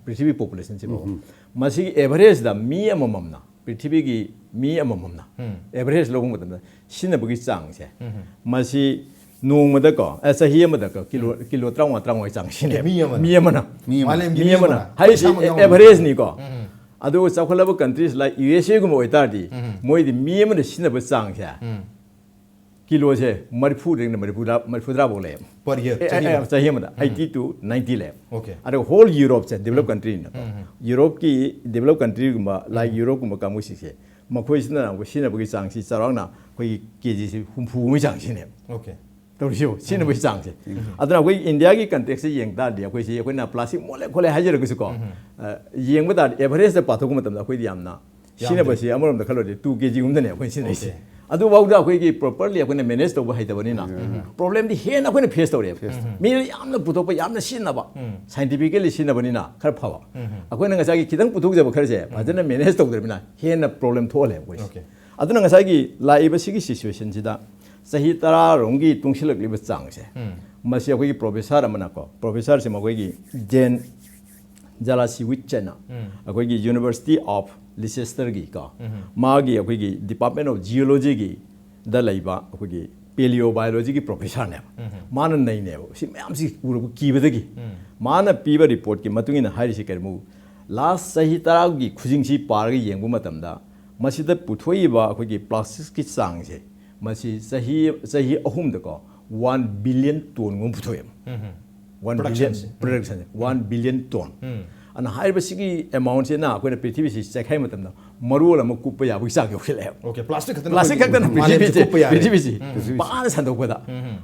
ꯄ꯭ꯔꯤꯊꯤꯕꯤ population ꯁꯤꯐꯥꯎ꯫ ꯃꯁꯤꯒꯤ average ꯗ ꯃꯤ ꯑꯃꯃꯝꯅ, ꯄ꯭ꯔꯤꯊꯤꯕꯤꯒꯤ ꯃꯤ ꯑꯃꯃꯝꯅ average ꯂꯧꯕ ꯃꯇꯝꯗ ꯁꯤꯖꯤꯟꯅꯕꯒꯤ ꯆꯥꯡꯁꯦ, ꯃꯁꯤ ꯅꯣꯡꯃꯗꯀꯣ, ꯑꯦ, ꯆꯍꯤ ꯑꯃꯗꯀꯣ ꯀꯤꯂꯣ, ꯀꯤꯂꯣ ꯇꯔꯥꯃꯉꯥ, ꯇꯔꯥꯃꯉꯥꯒꯤ ꯆꯥꯡ ꯁꯤꯖꯤꯟꯅꯩ꯫ ꯃꯤ ꯑꯃꯅ? ꯃꯤ ꯑꯃꯅ꯫ ꯃꯤ ꯑꯃꯅ? ꯃꯥꯂꯦꯝꯒꯤ ꯃꯤ ꯃꯤ ꯑꯃꯅ꯫ ꯑꯃꯅ? ꯍꯥꯏꯔꯤꯁꯤ ꯄꯩꯁꯥꯃꯛ ꯌꯥꯎꯅ? Average ꯅꯤꯀꯣ꯫ ꯑꯗꯨꯒ ꯆꯥꯎꯈꯠꯂꯕ countries like U S A ꯒꯨꯝꯕ ꯑꯣꯏꯇꯥꯔꯗꯤ, ꯃꯣꯏꯗꯤ ꯃꯤ ꯑꯃꯅ ꯁꯤꯖꯤꯟꯅꯕ ꯆꯥꯡꯁꯦ ꯀꯤꯂꯣꯁꯦ ꯃꯔꯤꯐꯨꯗꯒꯤꯅ ꯃꯔꯤꯐꯨꯇꯔꯥ, ꯃꯔꯤꯐꯨꯇꯔꯥ ꯐꯥꯎ ꯂꯩꯌꯦꯕ꯫ Per year, ꯑꯦ, ꯆꯍꯤ ꯑꯦ, ꯑꯃ? ꯆꯍꯤ ꯑꯃꯗ, eighty to ninety ꯂꯩꯌꯦꯕ꯫ Okay. ꯑꯗꯨꯒ whole Europe ꯁꯦ developed country ꯅꯤꯅꯀꯣ꯫ Europe ꯀꯤ developed country ꯒꯨꯝꯕ, like Europe ꯀꯨꯝꯕ ꯀꯥꯡꯕꯨꯁꯤꯡꯁꯦ, ꯃꯈꯣꯏꯁꯤꯅ ꯁꯤꯖꯤꯟꯅꯕꯒꯤ ꯆꯥꯡꯁꯤ ꯆꯥꯎꯔꯥꯛꯅ ꯑꯩꯈꯣꯏꯒꯤ ꯀꯦ ꯖꯤ ꯁꯤ ꯍꯨꯝꯐꯨꯒꯤ ꯆꯥꯡꯁꯤꯅꯦꯕ꯫ Okay. ꯇꯧꯔꯤꯁꯤꯕꯨ ꯁꯤꯖꯤꯟꯅꯕꯒꯤ ꯆꯥꯡꯁꯦ꯫ ꯑꯗꯨꯅ ꯑꯩꯈꯣꯏ India ꯒꯤ context ꯁꯦ ꯌꯦꯡ ꯇꯥꯔꯗꯤ, ꯑꯩꯈꯣꯏꯁꯤ, ꯑꯩꯈꯣꯏꯅ plastic ꯃꯣꯠꯂꯦ ꯈꯣꯠꯂꯦ ꯍꯥꯏꯖꯔꯒꯁꯨꯀꯣ, ꯑ, ꯌꯦꯡꯕ ꯇꯥꯔꯗꯤ average ꯇ ꯄꯥꯊꯣꯛꯄ ꯃꯇꯝꯗ ꯑꯩꯈꯣꯏꯗꯤ ꯌꯥꯝꯅ ꯌꯥꯝꯗꯦ꯫ ꯁꯤꯖꯤꯟꯅꯕꯁꯤ ꯑꯃꯔꯣꯝꯗ ꯈꯜꯂꯨꯔꯗꯤ two K G ꯒꯨꯝꯕꯗꯅꯦ ꯑꯩꯈꯣꯏꯅ ꯁꯤꯖꯤꯟꯅꯔꯤꯁꯦ꯫ Okay. ꯑꯗꯨꯐꯥꯎꯗ ꯑꯩꯈꯣꯏꯒꯤ properly ꯑꯩꯈꯣꯏꯅ manage ꯇꯧꯕ ꯍꯩꯇꯕꯅꯤꯅ, problem ꯗꯤ ꯍꯦꯟꯅ ꯑꯩꯈꯣꯏꯅ face ꯇꯧꯔꯦꯕ꯫ Face ꯇꯧꯔꯦ꯫ ꯃꯤꯅ ꯌꯥꯝꯅ ꯄꯨꯊꯣꯛꯄ, ꯌꯥꯝꯅ ꯁꯤꯖꯤꯟꯅꯕ, scientifically ꯁꯤꯖꯤꯟꯅꯕꯅꯤꯅ ꯈꯔ ꯐꯕ꯫ ꯑꯩꯈꯣꯏꯅ ꯉꯁꯥꯏꯒꯤ ꯈꯤꯇꯪ ꯄꯨꯊꯣꯛꯆꯕ ꯈꯔꯁꯦ ꯐꯖꯅ manage ꯇꯧꯗ꯭ꯔꯕꯅꯤꯅ ꯍꯦꯟꯅ problem ꯊꯣꯛꯍꯜꯂꯦꯕ ꯑꯩꯈꯣꯏꯁꯦ꯫ Okay. ꯑꯗꯨꯅ ꯉꯁꯥꯏꯒꯤ ꯂꯥꯛꯏꯕ ꯁꯤꯒꯤ situation ꯁꯤꯗ ꯆꯍꯤ ꯇꯔꯥ ꯔꯣꯝꯒꯤ ꯇꯨꯡꯁꯤꯜꯂꯛꯂꯤꯕ ꯆꯥꯡꯁꯦ, ꯃꯁꯤ ꯑꯩꯈꯣꯏꯒꯤ professor ꯑꯃꯅꯀꯣ, professor ꯁꯦ ꯃꯈꯣꯏꯒꯤ Jen Zalasiewicz ꯍꯥꯏꯅ, ꯑꯩꯈꯣꯏꯒꯤ University of Leicester ꯒꯤ ꯀꯣ, ꯃꯥꯒꯤ ꯑꯩꯈꯣꯏꯒꯤ Department of Geology ꯒꯤ ꯗ ꯂꯩꯕ ꯑꯩꯈꯣꯏꯒꯤ ꯄꯦꯂꯤꯑꯣ ꯕꯥꯏꯑꯣꯂꯣꯖꯤꯒꯤ ꯄ꯭ꯔꯣꯐꯦꯁꯔꯅꯦꯕ꯫ ꯃꯥꯅ ꯅꯩꯅꯦꯕ꯫ ꯁꯤ ꯃꯌꯥꯝꯁꯤ ꯎꯔꯕ ꯀꯤꯕꯗꯒꯤ꯫ ꯃꯥꯅ ꯄꯤꯕ ꯔꯤꯄꯣꯔꯠꯀꯤ ꯃꯇꯨꯡ ꯏꯟꯅ ꯍꯥꯏꯔꯤꯁꯤ ꯀꯔꯤꯃꯨ, ꯂꯥꯁ ꯆꯍꯤ ꯇꯔꯥꯒꯤ ꯈꯨꯖꯤꯡꯁꯤ ꯄꯥꯔꯒ ꯌꯦꯡꯕ ꯃꯇꯝꯗ ꯃꯁꯤꯗ ꯄꯨꯊꯣꯛꯏꯕ ꯑꯩꯈꯣꯏꯒꯤ ꯄ꯭ꯂꯥꯁꯇꯤꯛꯁꯀꯤ ꯆꯥꯡꯁꯦ, ꯃꯁꯤ ꯆꯍꯤ, ꯆꯍꯤ ꯑꯍꯨꯝꯗꯀꯣ ꯋꯥꯟ ꯕꯤꯂꯤꯌꯟ ꯇꯣꯟꯒꯨꯝꯕ ꯄꯨꯊꯣꯛꯑꯦꯕ꯫ One billion. ꯄ꯭ꯔꯗꯛꯁꯟꯁꯦ꯫ ꯄ꯭ꯔꯗꯛꯁꯟꯁꯦ ꯋꯥꯟ ꯕꯤꯂꯤꯌꯟ ꯇꯣꯟ꯫ ꯑꯗꯨꯅ ꯍꯥꯏꯔꯤꯕꯁꯤꯒꯤ ꯑꯦꯃꯥꯎꯟꯁꯤꯅ ꯑꯩꯈꯣꯏꯅ ꯄ꯭ꯔꯤꯊꯤꯕꯤꯁꯤ ꯆꯥꯏꯈꯥꯏ ꯃꯇꯝꯗꯗ ꯃꯔꯣꯜ ꯑꯃ ꯀꯨꯞꯄ ꯌꯥꯕꯒꯤ ꯆꯥꯡ ꯌꯧꯁꯤꯜꯂꯛꯑꯦꯕ꯫ ꯑꯣꯀꯦ, ꯄ꯭ꯂꯥꯁꯇꯤꯛ ꯈꯛꯇꯅ ꯄ꯭ꯂꯥꯁꯇꯤꯛ ꯈꯛꯇꯅ ꯃꯥꯂꯦꯝꯁꯦ ꯄ꯭ꯔꯤꯊꯤꯕꯤꯁꯦ, ꯀꯨꯞꯄ ꯌꯥꯔꯦ꯫ ꯄ꯭ꯔꯤꯊꯤꯕꯤꯁꯤ ꯄꯥꯅ ꯁꯟꯗꯣꯛꯄꯗ꯫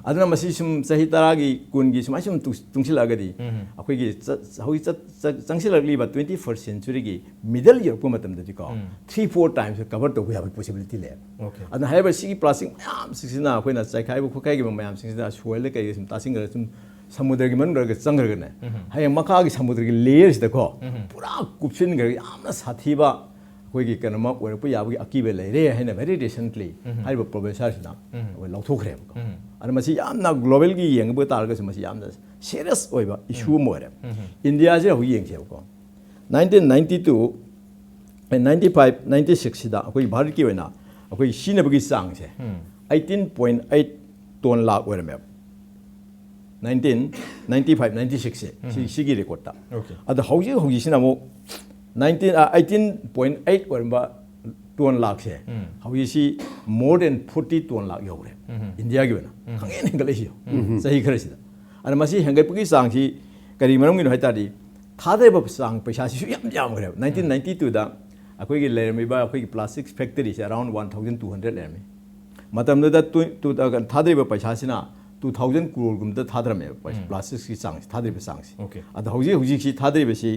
ꯑꯗꯨꯅ ꯃꯁꯤ ꯁꯨꯝ ꯆꯍꯤ ꯇꯔꯥꯒꯤ, ꯀꯨꯟꯒꯤ ꯁꯨꯃꯥꯏꯅ ꯁꯨꯝ ꯇꯨꯡ-, ꯇꯨꯡꯁꯤꯜꯂꯛꯑꯒꯗꯤ ꯑꯩꯈꯣꯏꯒꯤ ꯆ-, ꯍꯧꯖꯤꯛ ꯆꯠ-, ꯆꯠ-, ꯆꯪꯁꯤꯜꯂꯛꯂꯤꯕ ꯇ꯭ꯋꯦꯟꯇꯤ ꯐꯥꯔꯁ ꯁꯦꯟꯆꯨꯔꯤꯒꯤ ꯃꯤꯗꯜ ꯌꯧꯔꯛꯄ ꯃꯇꯝꯗꯗꯤꯀꯣ, ꯊ꯭ꯔꯤ ꯐꯣꯔ ꯇꯥꯏꯝꯁ ꯀꯚꯔ ꯇꯧꯕ ꯌꯥꯕꯒꯤ ꯄꯣꯁꯤꯕꯤꯂꯤꯇꯤ ꯂꯩꯌꯦꯕ꯫ ꯑꯣꯀꯦ꯫ ꯑꯗꯨꯅ ꯍꯥꯏꯔꯤꯕ ꯁꯤꯒꯤ ꯄ꯭ꯂꯥꯁꯇꯤꯛ ꯃꯌꯥꯝꯁꯤꯡꯁꯤꯅ ꯑꯩꯈꯣꯏꯅ ꯆꯥꯏꯈꯥꯏꯕ ꯈꯣꯠꯈꯥꯏꯈꯤꯕ ꯃꯌꯥꯝꯁꯤꯡꯁꯤꯅ ꯁꯣꯏꯜꯗ ꯀꯩꯗ ꯁꯨꯝ ꯇꯥꯁꯤꯟꯈ꯭ꯔꯒ ꯁꯨꯝ ꯁꯃꯨꯗ꯭ꯔꯒꯤ ꯃꯅꯨꯡꯗ ꯆꯪꯈ꯭ꯔꯒꯅꯦ, ꯍꯌꯦꯡ ꯃꯈꯥꯒꯤ ꯁꯃꯨꯗ꯭ꯔꯒꯤ ꯂꯦꯌꯔꯁꯤꯗꯀꯣ ꯄꯨꯔꯥ ꯀꯨꯞꯁꯤꯟꯈ꯭ꯔꯒ ꯌꯥꯝꯅ ꯁꯥꯊꯤꯕ ꯑꯩꯈꯣꯏꯒꯤ ꯀꯩꯅꯣꯃ ꯑꯣꯏꯔꯛꯄ ꯌꯥꯕꯒꯤ ꯑꯀꯤꯕ ꯂꯩꯔꯦ ꯍꯥꯏꯅ very recently ꯍꯥꯏꯔꯤꯕ ꯄ꯭ꯔꯣꯐꯦꯁꯔꯁꯤꯅ ꯑꯩꯈꯣꯏ ꯂꯧꯊꯣꯛꯈ꯭ꯔꯦꯕꯀꯣ꯫ ꯑꯗꯨꯅ ꯃꯁꯤ ꯌꯥꯝꯅ ꯒ꯭ꯂꯣꯕꯦꯜꯒꯤ ꯌꯦꯡꯕ ꯇꯥꯔꯒꯁꯨ ꯃꯁꯤ ꯌꯥꯝꯅ ꯁꯤꯔꯤꯌꯁ ꯑꯣꯏꯕ ꯏꯁꯨ ꯑꯃ ꯑꯣꯏꯔꯦ꯫ ꯏꯟꯗꯤꯌꯥꯁꯦ ꯍꯧꯖꯤꯛ ꯌꯦꯡꯁꯦꯕꯀꯣ, nineteen ninety two, ninety five, ninety ꯁꯤꯛꯁꯁꯤꯗ ꯑꯩꯈꯣꯏ ꯚꯥꯔꯠꯀꯤ ꯑꯣꯏꯅ ꯑꯩꯈꯣꯏ ꯁꯤꯖꯤꯟꯅꯕꯒꯤ ꯆꯥꯡꯁꯦ eighteen point eight ton lakh ꯑꯣꯏꯔꯝꯃꯦꯕ꯫ ꯅꯥꯏꯟꯇꯤꯟ ꯅꯥꯏꯟꯇꯤ ꯐꯥꯏꯚ, ꯅꯥꯏꯟꯇꯤ ꯁꯤꯛꯁꯁꯦ ꯁꯤ, ꯁꯤꯒꯤ ꯔꯦꯀꯣꯔꯠꯇ꯫ ꯑꯣꯀꯦ꯫ ꯑꯗꯣ ꯍꯧꯖꯤꯛ ꯍꯧꯖꯤꯛꯁꯤꯅ ꯑꯃꯨꯛ ꯅꯥꯏꯟꯇꯤꯟ, ꯑꯩꯠꯇꯤꯟ ꯄꯣꯏꯟ ꯑꯩꯠ ꯑꯣꯏꯔꯝꯕ ꯇꯣꯟ ꯂꯥꯛꯁꯦ ꯍꯧꯖꯤꯛꯁꯤ more than forty ton lakh ꯌꯧꯔꯦ꯫ ꯏꯟꯗꯤꯌꯥꯒꯤ ꯑꯣꯏꯅ ꯈꯪꯍꯦꯟ ꯍꯦꯟꯒꯠꯂꯛꯏꯁꯤ ꯆꯍꯤ ꯈꯔꯁꯤꯗ꯫ ꯑꯗ ꯃꯁꯤ ꯍꯦꯟꯒꯠꯄꯒꯤ ꯆꯥꯡꯁꯤ ꯀꯔꯤ ꯃꯔꯝꯒꯤꯅꯣ ꯍꯥꯏ ꯇꯥꯔꯗꯤ, ꯊꯥꯗꯔꯤꯕ ꯆꯥꯡ ꯄꯩꯁꯥꯁꯤꯁꯨ ꯌꯥꯝ ꯌꯥꯝꯈ꯭ꯔꯦꯕ꯫ ꯅꯥꯏꯟꯇꯤꯟ ꯅꯥꯏꯟꯇꯤ ꯇꯨꯗ ꯑꯩꯈꯣꯏꯒꯤ ꯂꯩꯔꯝꯃꯤꯕ ꯑꯩꯈꯣꯏꯒꯤ ꯄ꯭ꯂꯥꯁꯇꯤꯛ ꯐꯦꯛꯇꯔꯤꯁꯦ around one thousand two hundred ꯂꯩꯔꯝꯃꯤ꯫ ꯃꯇꯝꯗꯨꯗ ꯇꯨ-, ꯇꯨ-, ꯊꯥꯗꯔꯤꯕ ꯄꯩꯁꯥꯁꯤꯅ two thousand ꯀ꯭ꯔꯣꯔꯒꯨꯝꯕꯗ ꯊꯥꯗꯔꯝꯃꯦꯕ ꯄꯩꯁꯥ, ꯄ꯭ꯂꯥꯁꯇꯤꯛꯁꯀꯤ ꯆꯥꯡꯁꯤ, ꯊꯥꯗꯔꯤꯕ ꯆꯥꯡꯁꯤ꯫ ꯑꯣꯀꯦ꯫ ꯑꯗꯣ ꯍꯧꯖꯤꯛ ꯍꯧꯖꯤꯛꯁꯤ ꯊꯥꯗꯔꯤꯕꯁꯤ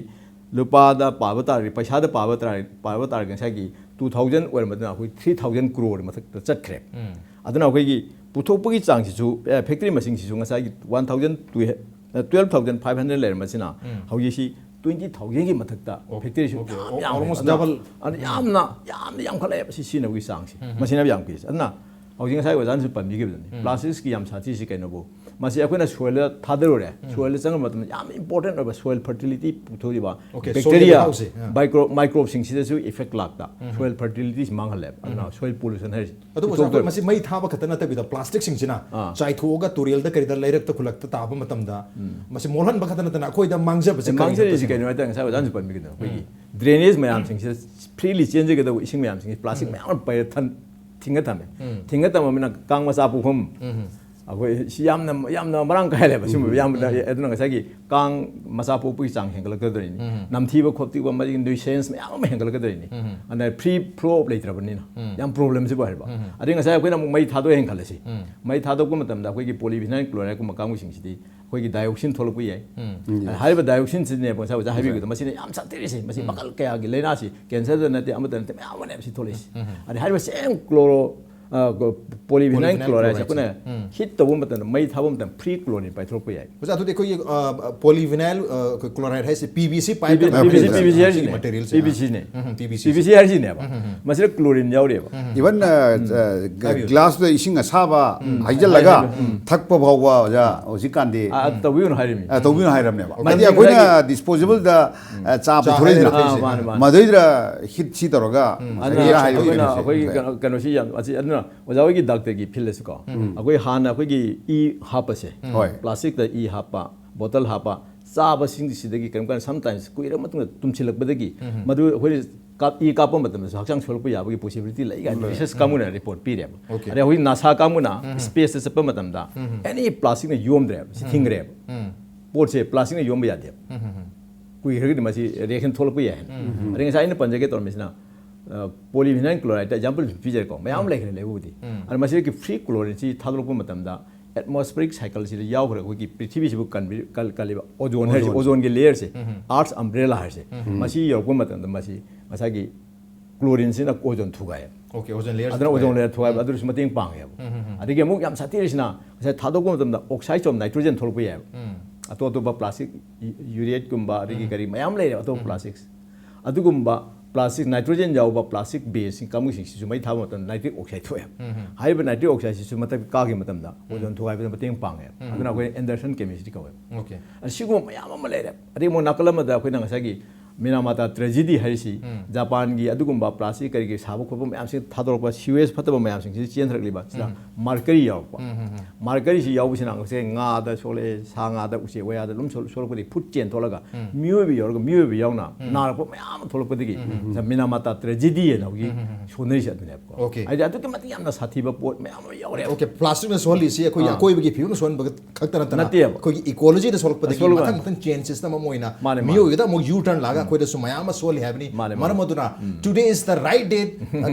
ꯂꯨꯄꯥꯗ ꯄꯥꯕ ꯇꯥꯔꯗꯤ, ꯄꯩꯁꯥꯗ ꯄꯥꯕ ꯇꯥꯔꯗꯤ, ꯄꯥꯕ ꯇꯥꯔꯗꯤ ꯉꯁꯥꯏꯒꯤ two thousand ꯑꯣꯏꯔꯝꯕꯗꯨꯅ ꯑꯩꯈꯣꯏ three thousand ꯀ꯭ꯔꯣꯔ ꯃꯊꯛꯇ ꯆꯠꯈ꯭ꯔꯦ꯫ ꯑꯗꯨꯅ ꯑꯩꯈꯣꯏꯒꯤ ꯄꯨꯊꯣꯛꯄꯒꯤ ꯆꯥꯡꯁꯤꯁꯨ, ꯑꯦ, ꯐꯦꯛꯇꯔꯤ ꯃꯁꯤꯡꯁꯤꯁꯨ ꯉꯁꯥꯏꯒꯤ one thousand two, ꯑ, twelve thousand five hundred ꯂꯩꯔꯝꯕꯁꯤꯅ ꯍꯧꯖꯤꯛꯁꯤ twenty thousandꯒꯤ ꯃꯊꯛꯇ ꯑꯣꯀꯦ, ꯐꯦꯛꯇꯔꯤꯁꯨ ꯑꯣꯀꯦ, ꯌꯥꯝ ꯑꯣ, ꯌꯥꯝꯈ꯭ꯔꯦ꯫ almost ꯑꯗꯨꯅ, double꯫ ꯑꯗꯨꯅ ꯌꯥꯝꯅ, ꯌꯥꯝꯅ ꯌꯥꯝꯈꯠꯂꯛꯑꯦꯕ ꯁꯤ ꯁꯤꯖꯤꯟꯅꯕꯒꯤ ꯆꯥꯡꯁꯦ꯫ ꯃꯁꯤꯅ ꯌꯥꯝ ꯀꯤꯁꯦ꯫ ꯑꯗꯨꯅ ꯍꯧꯖꯤꯛ ꯉꯁꯥꯏ ꯑꯣꯖꯥꯅꯁꯨ ꯄꯟꯕꯤꯈꯤꯕꯗꯨꯅꯤ, ꯄ꯭ꯂꯥꯁꯇꯤꯛꯁꯀꯤ ꯌꯥꯝ ꯁꯥꯊꯤꯁꯤ ꯀꯩꯅꯣꯕꯨ, ꯃꯁꯤ ꯑꯩꯈꯣꯏꯅ ꯁꯣꯏꯜꯗ ꯊꯥꯗꯔꯨꯔꯦ, ꯁꯣꯏꯜꯗ ꯆꯪꯕ ꯃꯇꯝꯗ ꯌꯥꯝ ꯏꯝꯄꯣꯔꯇꯦꯟ ꯑꯣꯏꯕ ꯁꯣꯏꯜ ꯐꯔꯇꯤꯂꯤꯇꯤ ꯄꯨꯊꯣꯛꯏꯕ Okay, ꯕꯦꯛꯇꯦꯔꯤꯌꯥ, ꯁꯣꯏꯜꯒꯤ ꯃꯍꯥꯎꯁꯦ, ꯑꯥ꯫ ꯃꯥꯏꯀ꯭ꯔꯣ ꯃꯥꯏꯀ꯭ꯔꯣꯕꯁꯤꯡꯁꯤꯗꯁꯨ ꯏꯐꯦꯛ ꯂꯥꯛꯇ ꯁꯣꯏꯜ ꯐꯔꯇꯤꯂꯤꯇꯤꯁꯤ ꯃꯥꯡꯍꯜꯂꯦꯕ꯫ ꯑꯗꯨꯅ ꯁꯣꯏꯜ ꯄꯣꯂꯨꯁꯟ ꯍꯥꯏꯔꯤꯁꯦ ꯑꯗꯨꯕꯨ ꯑꯣꯖꯥ, ꯑꯩꯈꯣꯏ ꯄꯨꯊꯣꯛꯇꯣꯏꯕ꯫ ꯃꯁꯤ ꯃꯩ ꯊꯥꯕ ꯈꯛꯇ ꯅꯠꯇꯕꯤꯗ, ꯄ꯭ꯂꯥꯁꯇꯤꯛꯁꯤꯡꯁꯤꯅ ꯑꯥ꯫ ꯆꯥꯏꯊꯣꯛꯑꯒ ꯇꯨꯔꯦꯜꯗ ꯀꯔꯤꯗ ꯂꯩꯔꯛꯇ ꯈꯨꯜꯂꯛꯇ ꯇꯥꯕ ꯃꯇꯝꯗ, ꯃꯁꯤ ꯃꯣꯠꯍꯟꯕ ꯈꯛꯇ ꯅꯠꯇꯅ ꯑꯩꯈꯣꯏꯗ ꯃꯥꯡꯖꯕꯁꯦ ꯀꯔꯤꯅꯣ? ꯃꯥꯡꯖꯔꯤꯁꯤ ꯀꯩꯅꯣ ꯍꯥꯏ ꯇꯥꯔꯗꯤ, ꯉꯁꯥꯏ ꯑꯣꯖꯥꯅꯁꯨ ꯄꯟꯕꯤꯒꯗꯕ, ꯑꯩꯈꯣꯏꯒꯤ ꯗ꯭ꯔꯦꯅꯦꯖ ꯃꯌꯥꯝꯁꯤꯡꯁꯤꯗ ꯐ꯭ꯔꯤꯂꯤ ꯆꯦꯟꯖꯒꯗꯧꯕ ꯏꯁꯤꯡ ꯃꯌꯥꯝꯁꯤꯡꯁꯤ ꯄ꯭ꯂꯥꯁꯇꯤꯛ ꯃꯌꯥꯝ ꯑꯃ ꯄꯩꯔ ꯊꯝ- ꯊꯤꯡꯒ ꯊꯝꯃꯦ꯫ ꯊꯤꯡꯒ ꯊꯝꯃꯕꯅꯤꯅ ꯀꯥꯡ ꯃꯆꯥ ꯄꯣꯛꯐꯝ, ꯑꯩꯈꯣꯏ ꯁꯤ ꯌꯥꯝꯅ, ꯌꯥꯝꯅ ꯃꯔꯥꯡ ꯀꯥꯏ ꯂꯩꯕ ꯁꯤꯒꯨꯝꯕ, ꯌꯥꯝꯅ꯫ ꯑꯗꯨꯅ ꯉꯁꯥꯏꯒꯤ ꯀꯥꯡ ꯃꯆꯥ ꯄꯣꯛꯄꯒꯤ ꯆꯥꯡ ꯍꯦꯟꯒꯠꯂꯛꯀꯗꯣꯏꯅꯤ꯫ ꯅꯝꯊꯤꯕ ꯈꯣꯠꯊꯤꯕ, ꯃꯁꯤꯒꯤ ꯅ꯭ꯌꯨꯁꯦꯟꯁ ꯃꯌꯥꯝ ꯑꯃ ꯍꯦꯟꯒꯠꯂꯛꯀꯗꯣꯏꯅꯤ꯫ ꯑꯗꯨꯅ ꯐ꯭ꯔꯤ ꯐ꯭ꯂꯣ ꯑꯣꯐ ꯂꯩꯇ꯭ꯔꯕꯅꯤꯅ ꯌꯥꯝ ꯄ꯭ꯔꯣꯕ꯭ꯂꯦꯝꯁꯤꯕꯨ ꯍꯥꯏꯔꯤꯕ꯫ ꯑꯗꯩ ꯉꯁꯥꯏ ꯑꯩꯈꯣꯏꯅ ꯑꯃꯨꯛ ꯃꯩ ꯊꯥꯗꯣꯛꯑꯦꯅ ꯈꯜꯂꯁꯤ꯫ ꯃꯩ ꯊꯥꯗꯣꯛꯄ ꯃꯇꯝꯗ ꯑꯩꯈꯣꯏꯒꯤ ꯄꯣꯂꯤꯐꯤꯅꯥꯏꯜ ꯀ꯭ꯂꯣꯔꯥꯏꯗꯀꯨꯝꯕ ꯀꯥꯡꯕꯨꯁꯤꯡꯁꯤꯗꯤ ꯑꯩꯈꯣꯏꯒꯤ ꯗꯥꯏꯑꯣꯛꯁꯤꯟ ꯊꯣꯛꯂꯛꯄ ꯌꯥꯏ꯫ ꯍꯥꯏꯔꯤꯕ ꯗꯥꯏꯑꯣꯛꯁꯤꯟꯁꯤꯅꯦꯕ ꯉꯁꯥꯏ ꯑꯣꯖꯥ ꯍꯥꯏꯕꯤꯕꯗꯣ, ꯃꯁꯤꯅ ꯌꯥꯝ ꯁꯥꯊꯤꯔꯤꯁꯦ꯫ ꯃꯁꯤ ꯃꯈꯜ ꯀꯌꯥꯒꯤ ꯂꯥꯏꯅꯥꯁꯤ, ꯀꯦꯟꯁꯔꯗ ꯅꯠꯇꯦ, ꯑꯃꯠꯇ ꯅꯠꯇꯦ, ꯃꯌꯥꯝ ꯑꯃꯅꯦꯕ ꯁꯤ ꯊꯣꯛꯂꯛꯏꯁꯦ꯫ ꯑꯗꯩ ꯍꯥꯏꯔꯤꯕ ꯁꯦꯝ ꯀ꯭ꯂꯣꯔꯣ ꯄꯣꯂꯤꯐꯤꯅꯥꯏꯜ Polyvinyl ꯀ꯭ꯂꯣꯔꯥꯏꯗꯁꯦ chloride ꯑꯩꯈꯣꯏꯅ ꯍꯤꯠ ꯇꯧꯕ ꯃꯇꯝꯗ, ꯃꯩ ꯊꯥꯕ ꯃꯇꯝꯗ ꯐ꯭ꯔꯤ ꯀ꯭ꯂꯣꯔꯤꯟ ꯄꯥꯏꯊꯣꯔꯛꯄ ꯌꯥꯏ꯫ ꯑꯣꯖꯥ, ꯑꯗꯨꯗꯤ ꯑꯩꯈꯣꯏꯒꯤ ꯄꯣꯂꯤꯐꯤꯅꯥꯏꯜ ꯀ꯭ꯂꯣꯔꯥꯏꯗ ꯍꯥꯏꯁꯦ P V C pipe P V C, P V C ꯍꯥꯏꯔꯤꯁꯤꯅꯦ꯫ ꯃꯦꯇꯔꯤꯌꯜꯁꯦ꯫ P V C ꯍꯥꯏꯔꯤꯁꯤꯅꯦꯕ꯫ ꯃꯁꯤꯗ ꯀ꯭ꯂꯣꯔꯤꯟ ꯌꯥꯎꯔꯤꯕ꯫ ꯏꯚꯟ ꯒ꯭ꯂꯥꯁꯇ ꯏꯁꯤꯡ ꯑꯁꯥꯕ ꯍꯩꯖꯤꯜꯂꯒ ꯊꯛꯄ ꯐꯥꯎꯕ ꯑꯣꯖꯥ ꯍꯧꯖꯤꯛꯀꯥꯟꯗꯤ ꯑ, ꯑꯗꯨ ꯇꯧꯕꯤꯌꯨꯅ ꯍꯥꯏꯔꯤꯕꯅꯤ꯫ ꯑ, ꯇꯧꯕꯤꯌꯨ ꯍꯥꯏꯔꯕꯅꯦꯕ꯫ ꯃꯥꯅꯦ, ꯍꯥꯏꯗꯤ ꯑꯩꯈꯣꯏꯅ ꯉꯁꯥꯏꯒꯤ ꯗꯤꯁꯄꯣꯖꯦꯕꯜꯗ ꯆꯥ ꯆꯥ ꯄꯨꯊꯣꯔꯛꯏꯗꯅ, ꯍꯩꯔꯒ ꯑꯥ, ꯃꯥꯅꯦ, ꯃꯥꯅꯦ꯫ ꯃꯗꯨꯗ ꯍꯤꯠ ꯁꯤ ꯇꯧꯔꯒ ꯑꯗꯨꯅ ꯍꯩꯔꯒ ꯑꯩꯈꯣꯏꯅ ꯍꯥꯏꯔꯤꯕꯅꯦꯕ꯫ ꯑꯩꯈꯣꯏꯒꯤ ꯀꯩꯅꯣ, ꯀꯩꯅꯣꯁꯤ ꯌꯥꯝ ꯑꯁꯤ, ꯑꯗꯨꯅ ꯑꯣꯖꯥ ꯍꯣꯏꯒꯤ ꯗꯥꯛꯇꯔꯒꯤ ꯐꯤꯜꯗꯁꯨꯀꯣ, ꯑꯩꯈꯣꯏ ꯍꯥꯟꯅ ꯑꯩꯈꯣꯏꯒꯤ ꯏ ꯍꯥꯞꯄꯁꯦ, ꯍꯣꯏ꯫ ꯄ꯭ꯂꯥꯁꯇꯤꯛꯇ ꯏ ꯍꯥꯞꯄ, ꯕꯣꯇꯜ ꯍꯥꯞꯄ, ꯆꯥꯕꯁꯤꯡꯁꯤꯗꯒꯤ ꯀꯔꯤꯒꯨꯝꯕ ꯀꯥꯟꯗ ꯁꯝꯇꯥꯏꯝꯁ ꯀꯨꯏꯔꯕ ꯃꯇꯨꯡꯗ ꯇꯨꯝꯁꯤꯜꯂꯛꯄꯗꯒꯤ ꯃꯗꯨ ꯑꯩꯈꯣꯏ ꯀꯥꯞ-, ꯏ ꯀꯥꯞꯄ ꯃꯇꯝꯗꯁꯨ ꯍꯛꯆꯥꯡ ꯁꯣꯛꯂꯛꯄ ꯌꯥꯕꯒꯤ ꯄꯣꯁꯤꯕꯤꯂꯤꯇꯤ ꯂꯩ ꯀꯥꯏꯅ ꯔꯤꯁꯔꯁ ꯀꯥꯡꯕꯨꯅ ꯔꯤꯄꯣꯔꯠ ꯄꯤꯔꯦꯕ꯫ Okay. ꯑꯗꯩ ꯍꯧꯖꯤꯛ ꯅꯥꯁꯥ ꯀꯥꯡꯕꯨꯅ ꯁ꯭ꯄꯦꯁꯇ ꯆꯠꯄ ꯃꯇꯝꯗ ꯑꯦꯅꯤ ꯄ꯭ꯂꯥꯁꯇꯤꯛꯅ ꯌꯣꯝꯗ꯭ꯔꯦꯕ, ꯁꯤ ꯊꯤꯡꯈ꯭ꯔꯦꯕ꯫ ꯄꯣꯠꯁꯦ ꯄ꯭ꯂꯥꯁꯇꯤꯛꯅ ꯌꯣꯝꯕ ꯌꯥꯗꯦꯕ꯫ ꯀꯨꯏꯈ꯭ꯔꯒꯗꯤ ꯃꯁꯤ ꯔꯤꯌꯦꯛꯁꯟ ꯊꯣꯛꯂꯛꯄ ꯌꯥꯏ ꯍꯥꯏꯅ꯫ ꯑꯗꯩ ꯉꯁꯥꯏ ꯑꯩꯅ ꯄꯟꯖꯒꯦ ꯇꯧꯔꯝꯃꯤꯁꯤꯅ, ꯄꯣꯂꯤꯐꯤꯅꯥꯏꯜ ꯀ꯭ꯂꯣꯔꯥꯏꯗ ꯑꯦꯛꯖꯥꯝꯄꯜ ꯄꯤꯖꯔꯦꯀꯣ, ꯃꯌꯥꯝ ꯑꯃ ꯂꯩꯈ꯭ꯔꯦ ꯂꯩꯕꯕꯨꯗꯤ꯫ ꯑꯗ ꯃꯁꯤꯗꯒꯤ ꯐ꯭ꯔꯤ ꯀ꯭ꯂꯣꯔꯤꯟꯁꯤ ꯊꯥꯗꯣꯔꯛꯄ ꯃꯇꯝꯗ ꯑꯦꯠꯃꯣꯁꯐꯤꯌꯔꯤꯛ ꯁꯥꯏꯀꯜꯁꯤꯗ ꯌꯥꯎꯈ꯭ꯔꯦ꯫ ꯑꯩꯈꯣꯏꯒꯤ ꯄ꯭ꯔꯤꯊꯤꯕꯤꯁꯤꯕꯨ ꯀꯟꯕꯤ-, ꯀꯜ-, ꯀꯜꯂꯤꯕ ꯑꯣꯖꯣꯟ ꯍꯥꯏꯔꯤꯁꯦ, ꯑꯣꯖꯣꯟꯒꯤ ꯂꯦꯌꯔꯁꯦ, ꯑꯥꯔꯊ ꯑꯝꯕ꯭ꯔꯦꯂꯥ ꯍꯥꯏꯔꯤꯁꯦ, ꯃꯁꯤ ꯌꯧꯔꯛꯄ ꯃꯇꯝꯗ ꯃꯁꯤ ꯉꯁꯥꯏꯒꯤ ꯀ꯭ꯂꯣꯔꯤꯟꯁꯤꯅ ꯑꯣꯖꯣꯟ ꯊꯨꯒꯥꯏꯌꯦꯕ꯫ Okay, ozone layer ꯑꯗꯨꯅ ꯑꯣꯖꯣꯟ ꯂꯦꯌꯔ ꯊꯨꯒꯥꯏꯕ, ꯑꯗꯨꯁꯨ ꯃꯇꯦꯡ ꯄꯥꯡꯉꯦꯕ꯫ ꯑꯗꯒꯤ ꯑꯃꯨꯛ ꯌꯥꯝ ꯁꯥꯊꯤꯔꯤꯁꯤꯅ, ꯉꯁꯥꯏ ꯊꯥꯗꯣꯛꯄ ꯃꯇꯝꯗ oxide of nitrogen ꯊꯣꯛꯂꯛꯄ ꯌꯥꯏꯑꯕ꯫ ꯑꯇꯣꯞ ꯑꯇꯣꯞꯄ ꯄ꯭ꯂꯥꯁꯇꯤꯛ, ꯌꯨꯔꯦꯠꯀꯨꯝꯕ, ꯑꯗꯒꯤ ꯀꯔꯤ ꯃꯌꯥꯝ ꯂꯩꯔꯦ ꯑꯇꯣꯞꯄ ꯄ꯭ꯂꯥꯁꯇꯤꯛꯁ꯫ ꯑꯗꯨꯒꯨꯝꯕ ꯄ꯭ꯂꯥꯁꯇꯤꯛ ꯅꯥꯏꯇ꯭ꯔꯣꯖꯦꯟ ꯌꯥꯎꯕ ꯄ꯭ꯂꯥꯁꯇꯤꯛ ꯕꯦꯁꯁꯤꯡ ꯀꯥꯡꯕꯨꯁꯤꯡꯁꯤꯁꯨ ꯃꯩ ꯊꯥꯕ ꯃꯇꯝꯗ ꯅꯥꯏꯇ꯭ꯔꯤꯛ ꯑꯣꯛꯁꯥꯏꯗ ꯊꯣꯛꯑꯦ꯫ ꯍꯥꯏꯔꯤꯕ ꯅꯥꯏꯇ꯭ꯔꯤꯛ ꯑꯣꯛꯁꯥꯏꯗꯁꯤꯁꯨ ꯃꯊꯛ ꯀꯥꯈꯤꯕ ꯃꯇꯝꯗ ꯑꯣꯖꯣꯟ ꯊꯨꯒꯥꯏꯕꯗ ꯃꯇꯦꯡ ꯄꯥꯡꯉꯦ꯫ ꯑꯗꯨꯅ ꯑꯩꯈꯣꯏ ꯑꯦꯟꯗꯔꯁꯟ ꯀꯦꯃꯤꯁꯇ꯭ꯔꯤ ꯀꯧꯋꯦ꯫ Okay. ꯑꯁꯤꯒꯨꯝꯕ ꯃꯌꯥꯝ ꯑꯃ ꯂꯩꯔꯦ꯫ ꯑꯗꯩ ꯑꯃꯨꯛ ꯅꯥꯀꯜ ꯑꯃꯗ ꯑꯩꯈꯣꯏꯅ ꯉꯁꯥꯏꯒꯤ ꯃꯤꯅꯥꯃꯥꯇꯥ ꯇ꯭ꯔꯦꯖꯤꯗꯤ ꯍꯥꯏꯔꯤꯁꯤ, ꯖꯄꯥꯟꯒꯤ ꯑꯗꯨꯒꯨꯝꯕ ꯄ꯭ꯂꯥꯁꯇꯤꯛ ꯀꯔꯤ ꯀꯔꯤ ꯁꯥꯕ ꯈꯣꯠꯄ ꯃꯌꯥꯝꯁꯤ ꯊꯥꯗꯣꯔꯛꯄ ꯁꯤꯋꯦꯖ ꯐꯠꯇꯕ ꯃꯌꯥꯝꯁꯤꯡꯁꯤ ꯆꯦꯟꯊꯔꯛꯂꯤꯕ ꯁꯤꯗ ꯃꯥꯔꯀꯔꯤ ꯌꯥꯎꯔꯛꯄ꯫ ꯃꯥꯔꯀꯔꯤꯁꯤ ꯌꯥꯎꯕꯁꯤꯅ ꯉꯁꯥꯏ ꯉꯥꯗ ꯁꯣꯛꯂꯛꯑꯦ, ꯁꯥ ꯉꯥꯗ, ꯎꯆꯦꯛ ꯋꯥꯌꯥꯗ ꯑꯗꯨꯝ ꯁꯣꯛ- ꯁꯣꯛꯂꯛꯄꯗꯒꯤ ꯐꯨꯗ ꯆꯦꯟ ꯊꯣꯛꯂꯒ ꯃꯤꯑꯣꯏꯕ ꯌꯥꯎꯔꯒ ꯃꯤꯑꯣꯏꯕ ꯌꯥꯎꯅ ꯅꯥꯔꯛꯄ ꯃꯌꯥꯝ ꯑꯃ ꯊꯣꯛꯂꯛꯄꯗꯒꯤ ꯁꯤꯗ ꯃꯤꯅꯥꯃꯥꯇꯥ ꯇ꯭ꯔꯦꯖꯤꯗꯤ ꯍꯥꯏꯅ ꯍꯧꯖꯤꯛ ꯁꯣꯟꯅꯔꯤꯁꯦ ꯑꯗꯨꯅꯦꯕꯀꯣ꯫ Okay. ꯍꯥꯏꯗꯤ ꯑꯗꯨꯛꯀꯤ ꯃꯇꯤꯛ ꯌꯥꯝꯅ ꯁꯥꯊꯤꯕ ꯄꯣꯠ ꯃꯌꯥꯝ ꯑꯃ ꯌꯥꯎꯔꯦ꯫ Okay, ꯄ꯭ꯂꯥꯁꯇꯤꯛꯅ ꯁꯣꯛꯍꯜꯂꯤꯁꯤ ꯑꯩꯈꯣꯏꯒꯤ ꯑꯀꯣꯏꯕꯒꯤ ꯐꯤꯕꯝ ꯁꯣꯛꯍꯟꯕ ꯈꯛꯇ ꯅꯠꯇꯅ ꯅꯠꯇꯦꯕ꯫ ꯑꯩꯈꯣꯏꯒꯤ ꯏꯀꯣꯂꯣꯖꯤꯗ ꯁꯣꯛꯂꯛꯄꯗꯒꯤ ꯁꯣꯛꯂꯛꯄ- ꯃꯊꯪ ꯃꯊꯪ ꯆꯦꯟꯖꯦꯁ ꯑꯃ ꯑꯣꯏꯅ ꯃꯥꯅꯦ, ꯃꯥꯅꯦ꯫ ꯃꯤꯑꯣꯏꯕꯗ ꯑꯃꯨꯛ ꯌꯨ ꯇꯔꯟ ꯂꯥꯛꯑꯒ ꯑꯩꯈꯣꯏꯗꯁꯨ ꯃꯌꯥꯝ ꯑꯃ ꯁꯣꯛꯍꯜꯂꯤ ꯍꯥꯏꯕꯅꯤ꯫ ꯃꯥꯅꯦ, ꯃꯔꯝ ꯃꯥꯅꯦ꯫ ꯑꯗꯨꯅ today is the right day,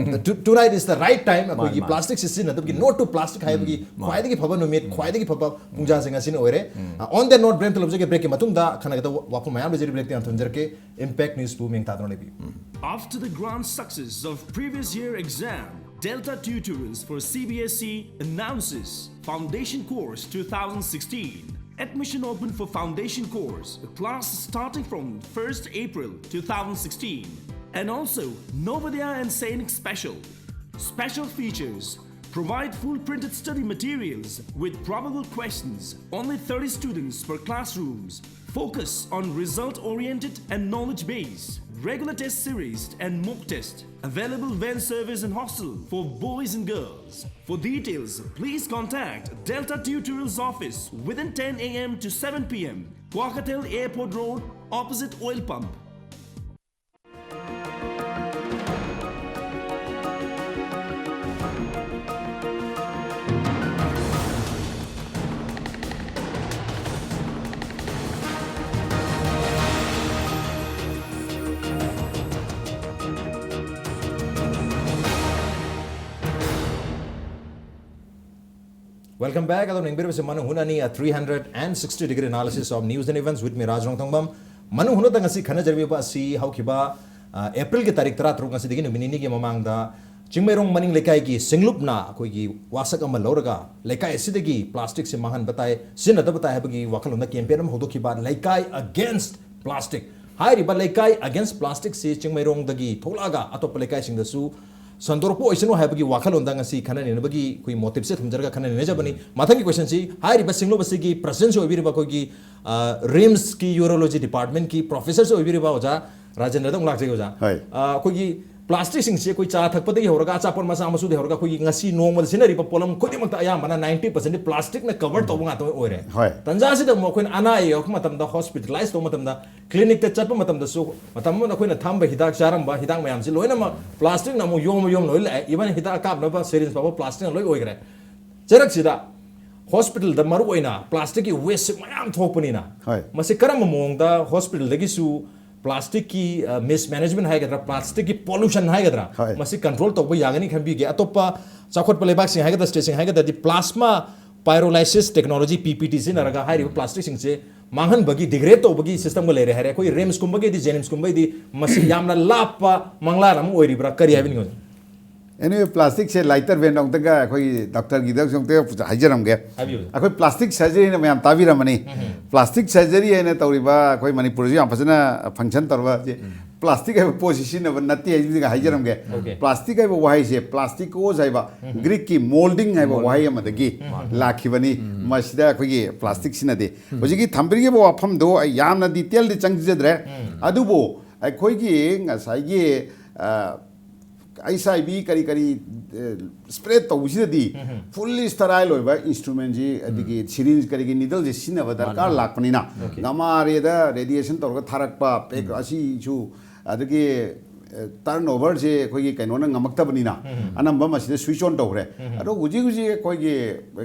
tonight is the right time, ꯑꯩꯈꯣꯏꯒꯤ ꯃꯥꯅꯦ꯫ ꯄ꯭ꯂꯥꯁꯇꯤꯛꯁꯤ ꯁꯤꯖꯤꯟꯅꯗꯕꯒꯤ no to plastic ꯍꯥꯏꯕꯒꯤ ꯈ꯭ꯋꯥꯏꯗꯒꯤ ꯐꯕ ꯅꯨꯃꯤꯠ, ꯈ꯭ꯋꯥꯏꯗꯒꯤ ꯐꯕ ꯄꯨꯡꯖꯥꯁꯤꯡ ꯑꯁꯤꯅ ꯑꯣꯏꯔꯦ꯫ On that note, break ꯊꯝꯖꯒꯦ꯫ Breakꯀꯤ ꯃꯇꯨꯡꯗ ꯈꯟꯅꯒꯗꯕ ꯋꯥꯐꯝ ꯃꯌꯥꯝ ꯂꯩꯖꯔꯤ꯫ Breakꯇ ꯌꯥꯝ ꯊꯝꯖꯔꯛꯀꯦ꯫ Impact Newsꯄꯨ ꯃꯤꯡ ꯇꯥꯗꯨꯅ ꯂꯩꯕꯤꯌꯨ꯫ After the grand success of previous year exam, Delta Tutorials for C B S E announces Foundation Course two thousand sixteen. Admission open for Foundation Course, a class starting from first April two thousand sixteen. And also, Navodaya and Sainik Special. Special features: provide full printed study materials with probable questions, only thirty students per classrooms. Focus on result oriented and knowledge based. Regular test series and mock test. Available van service and hostel for boys and girls. For details, please contact Delta Tutorials office within ten a m to seven p m. Kwakeithel Airport Road, opposite oil pump. Welcome back. ꯑꯗꯨꯝ ꯌꯦꯡꯕꯤꯔꯤꯕꯁꯤ ꯃꯅꯨꯡ ꯍꯨꯠꯅꯅꯤ, a three hundred and sixty degree analysis of news and events with me, ꯔꯥꯖ ꯔꯣꯡꯊꯣꯡꯕꯝ꯫ ꯃꯅꯨꯡ ꯍꯨꯠꯅꯗ ꯉꯁꯤ ꯈꯟꯅꯖꯔꯤꯕ ꯑꯁꯤ ꯍꯧꯈꯤꯕ, ꯑ, ꯑꯦꯄ꯭ꯔꯤꯜꯒꯤ ꯇꯥꯔꯤꯛ ꯇꯔꯥꯇꯔꯨꯛ, ꯉꯁꯤꯗꯒꯤ ꯅꯨꯃꯤꯠ ꯅꯤꯅꯤꯒꯤ ꯃꯃꯥꯡꯗ ꯆꯤꯡꯃꯩꯔꯣꯡ ꯃꯅꯤꯡ ꯂꯩꯀꯥꯏꯒꯤ ꯁꯤꯡꯂꯨꯞꯅ ꯑꯩꯈꯣꯏꯒꯤ ꯋꯥꯁꯛ ꯑꯃ ꯂꯧꯔꯒ ꯂꯩꯀꯥꯏ ꯑꯁꯤꯗꯒꯤ ꯄ꯭ꯂꯥꯁꯇꯤꯛꯁꯦ ꯃꯥꯡꯍꯟꯕ ꯇꯥꯏ, ꯁꯤꯖꯤꯟꯅꯗꯕ ꯇꯥꯏ ꯍꯥꯏꯕꯒꯤ ꯋꯥꯈꯜꯂꯣꯟꯗ campaign ꯑꯃ ꯍꯧꯗꯣꯛꯈꯤꯕ, ꯂꯩꯀꯥꯏ against plastic꯫ ꯍꯥꯏꯔꯤꯕ ꯂꯩꯀꯥꯏ against plastic ꯁꯤ ꯆꯤꯡꯃꯩꯔꯣꯡꯗꯒꯤ ꯊꯣꯛꯂꯛꯑꯒ ꯑꯇꯣꯞꯄ ꯂꯩꯀꯥꯏꯁꯤꯡꯗꯁꯨ ꯁꯟꯗꯣꯔꯛꯄ ꯑꯣꯏꯁꯅꯨ ꯍꯥꯏꯕꯒꯤ ꯋꯥꯈꯜꯂꯣꯟꯗ ꯉꯁꯤ ꯈꯟꯅ ꯅꯩꯅꯕꯒꯤ ꯑꯩꯈꯣꯏ motive ꯁꯦ ꯊꯝꯖꯔꯒ ꯈꯟꯅ ꯅꯩꯅꯖꯕꯅꯤ꯫ ꯃꯊꯪꯒꯤ question ꯁꯤ ꯍꯥꯏꯔꯤꯕ ꯁꯤꯡꯅꯕꯁꯤꯒꯤ president ꯁꯨ ꯑꯣꯏꯕꯤꯔꯤꯕ ꯑꯩꯈꯣꯏꯒꯤ, ꯑ, RIMS ꯀꯤ urology department ꯀꯤ professor ꯁꯨ ꯑꯣꯏꯕꯤꯔꯤꯕ ꯑꯣꯖꯥ ꯔꯥꯖꯦꯟꯗ꯭ꯔꯗ ꯑꯃꯨꯛ ꯂꯥꯛꯆꯒꯦ ꯑꯣꯖꯥ꯫ ꯍꯣꯏ꯫ ꯑ, ꯑꯩꯈꯣꯏꯒꯤ plastic ꯁꯤꯡꯁꯤ ꯑꯩꯈꯣꯏ ꯆꯥ ꯊꯛꯄꯗꯒꯤ ꯍꯧꯔꯒ ꯑꯆꯥꯄꯣꯠ ꯃꯆꯥ ꯃꯁꯨꯗꯒꯤ ꯍꯧꯔꯒ ꯑꯩꯈꯣꯏꯒꯤ ꯉꯁꯤ ꯅꯣꯡꯃꯗ ꯁꯤꯖꯤꯟꯅꯔꯤꯕ ꯄꯣꯠꯂꯝ ꯈꯨꯗꯤꯡꯃꯛꯇ ꯑꯌꯥꯝꯕꯅ ninety percent ꯗꯤ plastic ꯅ cover ꯇꯧꯕ ꯉꯥꯛꯇ ꯑꯣꯏꯔꯦ꯫ ꯍꯣꯏ꯫ ꯇꯟꯖꯥꯁꯤꯗ ꯑꯃꯨꯛ ꯑꯩꯈꯣꯏꯅ ꯑꯅꯥ ꯑꯌꯦꯛ ꯌꯥꯎꯔꯛꯄ ꯃꯇꯝꯗ, hospitalize ꯇꯧꯕ ꯃꯇꯝꯗ, clinic ꯇ ꯆꯠꯄ ꯃꯇꯝꯗꯁꯨ ꯃꯇꯝ ꯑꯃꯗ ꯑꯩꯈꯣꯏꯅ ꯊꯝꯕ ꯍꯤꯗꯥꯛ ꯆꯥꯔꯝꯕ ꯍꯤꯗꯥꯛ ꯃꯌꯥꯝꯁꯤ ꯂꯣꯏꯅꯃꯛ plastic ꯅ ꯑꯃꯨꯛ ꯌꯣꯝ ꯌꯣꯝ ꯂꯣꯏ ꯂꯥꯛꯑꯦ꯫ Even ꯍꯤꯗꯥꯛ ꯀꯥꯞꯅꯕ syringe ꯐꯥꯎꯕ plastic ꯅ ꯂꯣꯏ ꯑꯣꯏꯈ꯭ꯔꯦ꯫ ꯆꯩꯔꯛꯁꯤꯗ hospital ꯗ ꯃꯔꯨꯑꯣꯏꯅ plastic ꯀꯤ waste ꯁꯤ ꯃꯌꯥꯝ ꯊꯣꯛꯄꯅꯤꯅ, ꯍꯣꯏ꯫ ꯃꯁꯤ ꯀꯔꯝꯕ ꯃꯑꯣꯡꯗ hospital ꯗꯒꯤꯁꯨ plastic ꯀꯤ, ꯑ, mismanagement ꯍꯥꯏꯒꯗ꯭ꯔꯥ, plastic ꯀꯤ pollution ꯍꯥꯏꯒꯗ꯭ꯔꯥ, ꯍꯣꯏ꯫ ꯃꯁꯤ control ꯇꯧꯕ ꯌꯥꯒꯅꯤ ꯈꯟꯕꯤꯒꯦ? ꯑꯇꯣꯞꯄ ꯆꯥꯎꯈꯠꯄ ꯂꯩꯕꯥꯛꯁꯤꯡ ꯍꯥꯏꯒꯗ꯭ꯔꯥ, state ꯁꯤꯡ ꯍꯥꯏꯒꯗ꯭ꯔꯗꯤ, plasma pyrolysis technology, P P T ꯁꯤꯖꯤꯟꯅꯔꯒ ꯍꯥꯏꯔꯤꯕ plastic ꯁꯤꯡꯁꯦ ꯃꯥꯡꯍꯟꯕꯒꯤ, degrade ꯇꯧꯕꯒꯤ system ꯒ ꯂꯩꯔꯦ ꯍꯥꯏꯔꯦ꯫ ꯑꯩꯈꯣꯏ RIMS ꯀꯨꯝꯕꯒꯤꯗꯤ, JNIMS ꯀꯨꯝꯕꯒꯤꯗꯤ ꯃꯁꯤ ꯌꯥꯝꯅ ꯂꯥꯞꯄ ꯃꯪꯂꯥꯟ ꯑꯃ ꯑꯣꯏꯔꯤꯕ꯭ꯔꯥ, ꯀꯔꯤ ꯍꯥꯏꯕꯤꯅꯤꯡꯉꯤ? Anyway, plastic ꯁꯦ lighter vein ꯑꯝꯇꯒ ꯑꯩꯈꯣꯏꯒꯤ doctor ꯒꯤꯗ ꯑꯝꯇ ꯍꯥꯏꯖꯔꯝꯒꯦ꯫ ꯍꯥꯏꯕꯤꯌꯨ꯫ ꯑꯩꯈꯣꯏ plastic surgery ꯅ ꯃꯌꯥꯝ ꯇꯥꯕꯤꯔꯝꯃꯅꯤ꯫ Plastic surgery ꯍꯥꯏꯅ ꯇꯧꯔꯤꯕ ꯑꯩꯈꯣꯏ ꯃꯅꯤꯄꯨꯔꯁꯨ ꯌꯥꯝ ꯐꯖꯅ function ꯇꯧꯔꯕ ꯁꯤ plastic ꯍꯥꯏꯕ ꯄꯣꯠꯁꯤ ꯁꯤꯖꯤꯟꯅꯕ ꯅꯠꯇꯦ ꯍꯥꯏꯁꯤꯒ ꯍꯥꯏꯖꯔꯝꯒꯦ꯫ Okay. Plastic ꯍꯥꯏꯕ ꯋꯥꯍꯩꯁꯦ, plastikos ꯍꯥꯏꯕ Greek ꯀꯤ molding ꯍꯥꯏꯕ ꯋꯥꯍꯩ ꯑꯃꯗꯒꯤ ꯂꯥꯛꯈꯤꯕꯅꯤ꯫ ꯃꯁꯤꯗ ꯑꯩꯈꯣꯏꯒꯤ plastic ꯁꯤꯖꯤꯟꯅꯗꯦ꯫ ꯍꯧꯖꯤꯛꯀꯤ ꯊꯝꯕꯤꯔꯤꯕ ꯋꯥꯐꯝꯗꯣ ꯑꯩ ꯌꯥꯝꯅ detail ꯗꯤ ꯆꯪꯖꯗ꯭ꯔꯦ꯫ ꯑꯗꯨꯕꯨ ꯑꯩꯈꯣꯏꯒꯤ ꯉꯁꯥꯏꯒꯤ, ꯑ, HIV ꯀꯔꯤ ꯀꯔꯤ, ꯑ, spread ꯇꯧꯕꯁꯤꯗꯗꯤ fully sterile ꯑꯣꯏꯕ instrument ꯁꯤ, ꯑꯗꯒꯤ syringe ꯀꯔꯤꯒꯤ needle ꯁꯦ ꯁꯤꯖꯤꯟꯅꯕ ꯗꯔꯀꯥꯔ ꯂꯥꯛꯄꯅꯤꯅ, Okay. ꯒꯃꯥꯔꯦꯗ radiation ꯇꯧꯔꯒ ꯊꯥꯔꯛꯄ pack ꯑꯁꯤꯁꯨ, ꯑꯗꯒꯤ, ꯑ, turnover ꯁꯦ ꯑꯩꯈꯣꯏꯒꯤ ꯀꯩꯅꯣꯅ ꯉꯝꯃꯛꯇꯕꯅꯤꯅ ꯑꯅꯝꯕ ꯃꯁꯤꯗ switch on ꯇꯧꯈ꯭ꯔꯦ꯫ ꯑꯗꯣ ꯍꯧꯖꯤꯛ ꯍꯧꯖꯤꯛ ꯑꯩꯈꯣꯏꯒꯤ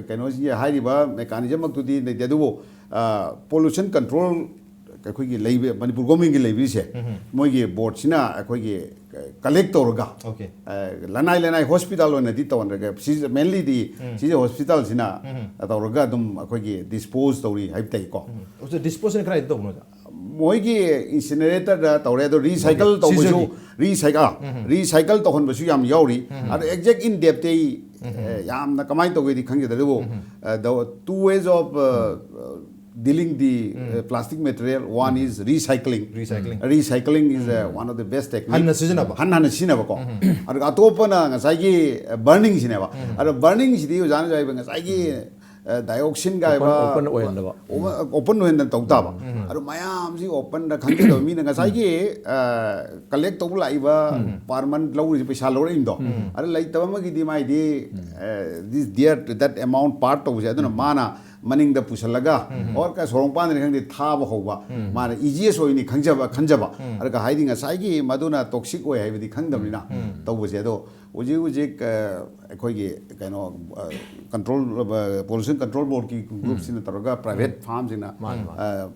ꯀꯩꯅꯣꯁꯤ ꯍꯥꯏꯔꯤꯕ mechanism ꯃꯛꯇꯨꯗꯤ ꯂꯩꯇꯦ, ꯑꯗꯨꯕꯨ, ꯑ, pollution control ꯑꯩꯈꯣꯏꯒꯤ ꯂꯩꯕ, ꯃꯅꯤꯄꯨꯔ government ꯀꯤ ꯂꯩꯕꯤꯁꯦ, ꯃꯣꯏꯒꯤ board ꯁꯤꯅ ꯑꯩꯈꯣꯏꯒꯤ collect ꯇꯧꯔꯒ, Okay. ꯑ, ꯂꯅꯥꯏ ꯂꯅꯥꯏ hospital ꯑꯣꯏꯅꯗꯤ ꯇꯧꯍꯟꯗ꯭ꯔꯒ, ꯁꯤ mainly ꯗꯤ ꯁꯤꯁꯦ hospital ꯁꯤꯅ ꯇꯧꯔꯒ ꯑꯗꯨꯝ ꯑꯩꯈꯣꯏꯒꯤ dispose ꯇꯧꯔꯤ ꯍꯥꯏꯕ ꯇꯥꯏꯀꯣ꯫ ꯑꯣꯖꯥ, dispose ꯁꯤꯅ ꯀꯗꯥꯏꯗ ꯇꯧꯕꯅꯣ, ꯑꯣꯖꯥ? ꯃꯣꯏꯒꯤ incinerator ꯗ ꯇꯧꯔꯦ, ꯑꯗꯣ recycle Okay. ꯇꯧꯕꯁꯨ, ꯁꯤꯖꯒꯤ. recycle, ꯑ, recycle ꯇꯧꯍꯟꯕꯁꯨ ꯌꯥꯝ ꯌꯥꯎꯔꯤ꯫ ꯑꯗꯣ exact in depth ꯇꯤ ꯑꯩ, ꯑ, ꯌꯥꯝꯅ ꯀꯃꯥꯏꯅ ꯇꯧꯒꯦꯗꯤ ꯈꯪꯖꯗ꯭ꯔꯦ, ꯑꯗꯨꯕꯨ, ꯑ, the two ways of, ꯑ, dealing the uh, plastic material, one is recycling. Recycling. Recycling is uh, one of the best techniques. ꯍꯟꯅ ꯁꯤꯖꯤꯟꯅꯕ. ꯍꯟꯅ ꯍꯟꯅ ꯁꯤꯖꯤꯟꯅꯕꯀꯣ꯫ ꯑꯗꯨꯒ ꯑꯇꯣꯞꯄꯅ ꯉꯁꯥꯏꯒꯤ burning ꯁꯤꯅꯦꯕ꯫ ꯑꯗꯣ burning ꯁꯤꯗꯤ ꯑꯣꯖꯥꯅ ꯍꯥꯏꯕ ꯉꯁꯥꯏꯒꯤ dioxin ꯒ ꯍꯥꯏꯕ Open ꯑꯣꯏꯍꯟꯗꯕ꯫ Open ꯑꯣꯏꯍꯟꯗꯅ ꯇꯧ ꯇꯥꯕ꯫ ꯑꯗꯣ ꯃꯌꯥꯝꯁꯤ open ꯗ ꯈꯪꯖꯗꯕ ꯃꯤꯅ ꯉꯁꯥꯏꯒꯤ collect ꯇꯧꯕ ꯂꯥꯛꯏꯕ per month ꯂꯧꯔꯤꯁꯦ ꯄꯩꯁꯥ ꯂꯧꯔꯛꯏꯗꯣ꯫ ꯑꯗ ꯂꯩꯇꯕ ꯑꯃꯒꯤꯗꯤ ꯃꯥꯏꯗꯤ this there that amount part ꯇꯧꯕꯁꯦ ꯑꯗꯨꯅ ꯃꯥꯅ ꯃꯅꯤꯡꯗ ꯄꯨꯁꯜꯂꯒ or ꯁꯣꯔꯣꯛ ꯃꯄꯥꯟꯗꯅꯤ ꯈꯪꯗꯦ ꯊꯥꯕ ꯍꯧꯕ ꯃꯥꯅ easiest ꯑꯣꯏꯅꯤ ꯈꯪꯖꯕ ꯈꯟꯖꯕ ꯑꯗꯨꯒ ꯍꯥꯏꯗꯤ ꯉꯁꯥꯏꯒꯤ ꯃꯗꯨꯅ toxic ꯑꯣꯏ ꯍꯥꯏꯕꯗꯤ ꯈꯪꯗꯕꯅꯤꯅ ꯇꯧꯕꯁꯦ ꯑꯗꯣ ꯍꯧꯖꯤꯛ ꯍꯧꯖꯤꯛ ꯑꯩꯈꯣꯏꯒꯤ ꯀꯩꯅꯣ control pollution control board ꯀꯤ group ꯁꯤꯅ ꯇꯧꯔꯒ private firm ꯁꯤꯡꯅ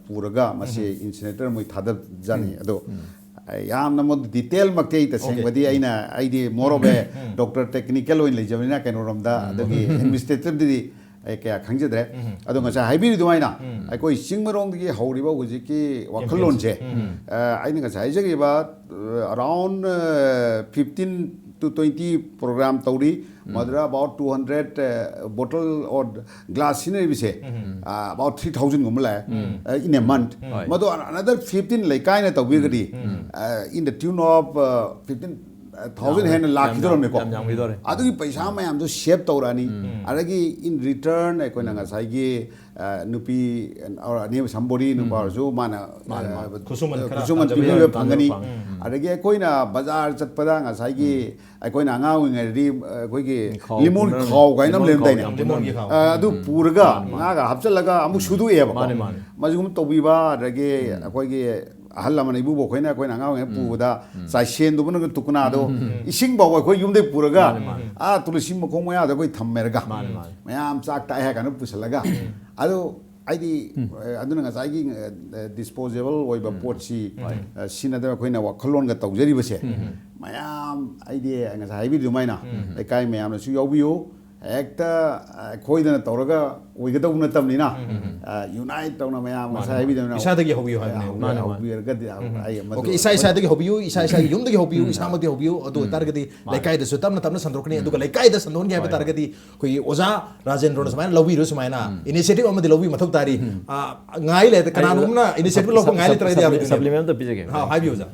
ꯄꯨꯔꯒ ꯃꯁꯤ incinerator ꯃꯣꯏ ꯊꯥꯗꯖꯥꯅꯤ ꯑꯗꯣ ꯌꯥꯝꯅ ꯃꯗꯨ detail ꯃꯛꯇꯤ ꯑꯩ ꯇꯁꯦꯡꯕꯗꯤ ꯑꯩꯅ ꯑꯩꯗꯤ more of a doctor technical ꯑꯣꯏꯅ ꯂꯩꯖꯕꯅꯤꯅ ꯀꯩꯅꯣꯔꯣꯝꯗ ꯑꯗꯒꯤ administrative ꯗꯗꯤ ꯑꯩ ꯀꯌꯥ ꯈꯪꯖꯗ꯭ꯔꯦ ꯑꯗꯣ ꯉꯁꯥꯏ ꯍꯥꯏꯕꯤꯔꯤꯗꯨ ꯑꯗꯨꯃꯥꯏꯅ ꯑꯩꯈꯣꯏ ꯆꯤꯡꯃꯔꯣꯡꯗꯒꯤ ꯍꯧꯔꯤꯕ ꯍꯧꯖꯤꯛꯀꯤ ꯋꯥꯈꯜꯂꯣꯟꯁꯦ ꯑꯩꯅ ꯉꯁꯥꯏ ꯍꯥꯏꯖꯈꯤꯕ around fifteen to twenty program ꯇꯧꯔꯤ ꯃꯗꯨꯗ about two hundred bottle or glass ꯁꯤꯖꯤꯟꯅꯔꯤꯕꯁꯦ about three thousand ꯒꯨꯝꯕ ꯂꯥꯛꯑꯦ in a month꯫ ꯃꯗꯣ another fifteen ꯂꯩꯀꯥꯏꯅ ꯇꯧꯕꯤꯔꯒꯗꯤ in the tune of fifteen thousand ꯍꯦꯟꯅ ꯂꯥꯛꯈꯤꯗꯧꯔꯝꯃꯦꯀꯣ꯫ ꯑꯗꯨꯒꯤ ꯄꯩꯁꯥ ꯃꯌꯥꯝꯗꯣ save ꯇꯧꯔꯛꯑꯅꯤ꯫ ꯑꯗꯒꯤ in return ꯑꯩꯈꯣꯏꯅ ꯉꯁꯥꯏꯒꯤ ꯅꯨꯄꯤ ꯑꯅꯦꯝ ꯁꯝꯕꯣꯔꯤ ꯅꯨꯄꯥ ꯑꯣꯏꯔꯁꯨ ꯃꯥꯅ ꯈꯨꯠꯁꯨꯃꯟ ꯄꯤꯕꯤꯕ ꯐꯪꯒꯅꯤ꯫ ꯑꯗꯒꯤ ꯑꯩꯈꯣꯏꯅ ꯕꯖꯥꯔ ꯆꯠꯄꯗ ꯉꯁꯥꯏꯒꯤ ꯑꯩꯈꯣꯏꯅ ꯑꯉꯥꯡ ꯑꯣꯏꯔꯤꯉꯩꯗꯗꯤ ꯑꯩꯈꯣꯏꯒꯤ ꯂꯤꯃꯣꯟ ꯈꯥꯎ ꯀꯥꯏꯅ ꯑꯃ ꯂꯩꯔꯝꯗꯥꯏꯅꯦ꯫ ꯑꯗꯨ ꯄꯨꯔꯒ ꯉꯥꯒ ꯍꯥꯞꯆꯤꯜꯂꯒ ꯑꯃꯨꯛ ꯁꯨꯗꯣꯛꯑꯦꯕꯀꯣ꯫ ꯃꯁꯤꯒꯨꯝꯕ ꯇꯧꯕꯤꯕ ꯑꯗꯒꯤ ꯑꯩꯈꯣꯏꯒꯤ ꯑꯍꯜ ꯂꯃꯟ ꯏꯕꯨꯕꯣꯛ ꯑꯩꯈꯣꯏꯅ ꯑꯩꯈꯣꯏꯅ ꯑꯉꯥꯡ ꯑꯣꯏꯔꯤꯉꯩ ꯄꯨꯕꯗ ꯆꯥꯏꯁꯦꯟꯗꯨꯕꯅ ꯇꯨꯀꯅꯥꯗꯣ ꯏꯁꯤꯡ ꯐꯥꯎꯕ ꯑꯩꯈꯣꯏ ꯌꯨꯝꯗꯩ ꯄꯨꯔꯒ ꯑꯥ ꯇꯨꯂꯁꯤ ꯃꯈꯣꯡ ꯃꯌꯥꯗ ꯑꯩꯈꯣꯏ ꯊꯝꯃꯦꯔꯒ ꯃꯌꯥꯝ ꯆꯥꯛ ꯇꯥꯛꯑꯦ ꯍꯥꯏ ꯀꯥꯟꯗ ꯄꯨꯁꯜꯂꯒ ꯑꯗꯨ ꯍꯥꯏꯗꯤ ꯑꯗꯨꯅ ꯉꯁꯥꯏꯒꯤ disposable ꯑꯣꯏꯕ ꯄꯣꯠꯁꯤ ꯁꯤꯖꯤꯟꯅꯗꯕ ꯑꯩꯈꯣꯏꯅ ꯋꯥꯈꯜꯂꯣꯟꯒ ꯇꯧꯖꯔꯤꯕꯁꯦ ꯃꯌꯥꯝ ꯑꯩꯗꯤ ꯉꯁꯥꯏ ꯍꯥꯏꯕꯤꯔꯤ ꯑꯗꯨꯃꯥꯏꯅ ꯂꯩꯀꯥꯏ ꯃꯌꯥꯝꯅꯁꯨ ꯌꯥꯎꯕꯤꯌꯨ꯫ ꯍꯦꯛꯇ ꯑꯩꯈꯣꯏꯗꯅ ꯇꯧꯔꯒ ꯑꯣꯏꯒꯗꯧꯕ ꯅꯠꯇꯕꯅꯤꯅ, ꯌꯨꯅꯥꯏꯠ ꯇꯧꯅ ꯃꯌꯥꯝ ꯉꯁꯥꯏ ꯍꯥꯏꯕꯤꯗꯧꯅ ꯏꯁꯥꯗꯒꯤ ꯍꯧꯕꯤꯌꯨ ꯍꯥꯏꯕꯅꯦ꯫ ꯍꯧꯕꯤꯌꯨ-, ꯍꯧꯕꯤꯔꯒꯗꯤ ꯑꯩ ꯃꯗꯨ ꯑꯣꯀꯦ, ꯏꯁꯥ ꯏꯁꯥꯗꯒꯤ ꯍꯧꯕꯤꯌꯨ, ꯏꯁꯥ ꯏꯁꯥꯒꯤ ꯌꯨꯝꯗꯒꯤ ꯍꯧꯕꯤꯌꯨ, ꯏꯁꯥꯃꯛꯇꯒꯤ ꯍꯧꯕꯤꯌꯨ꯫ ꯑꯗꯨ ꯑꯣꯏꯇꯥꯔꯒꯗꯤ ꯂꯩꯀꯥꯏꯗꯁꯨ ꯇꯞꯅ ꯇꯞꯅ ꯁꯟꯗꯣꯛꯀꯅꯤ꯫ ꯑꯗꯨꯒ ꯂꯩꯀꯥꯏꯗ ꯁꯟꯗꯣꯛꯍꯟꯒꯦ ꯍꯥꯏꯕ ꯇꯥꯔꯒꯗꯤ ꯑꯩꯈꯣꯏꯒꯤ ꯑꯣꯖꯥ ꯔꯥꯖꯦꯟꯗ꯭ꯔꯣꯅ ꯁꯨꯃꯥꯏꯅ ꯂꯧꯕꯤꯔꯣ, ꯁꯨꯃꯥꯏꯅ ꯏꯅꯤꯁꯤꯌꯦꯇꯤꯚ ꯑꯃꯗꯤ ꯂꯧꯕꯤ ꯃꯊꯧ ꯇꯥꯔꯤ꯫ ꯑ, ꯉꯥꯏ ꯂꯩꯔꯦ, ꯀꯅꯥꯅꯣꯝꯅ ꯏꯅꯤꯁꯤꯌꯦꯇꯤꯚ ꯂꯧꯕ ꯉꯥꯏ ꯂꯩꯇ꯭ꯔꯒꯗꯤ ꯌꯥꯔꯣꯏꯗꯣꯏꯅꯦ꯫ ꯁꯄ꯭ꯂꯤꯃꯦꯟ ꯑꯝꯇ ꯄꯤꯖꯒꯦ꯫ ꯍꯥ, ꯍꯥꯏꯕꯤꯌꯨ ꯑꯣꯖꯥ꯫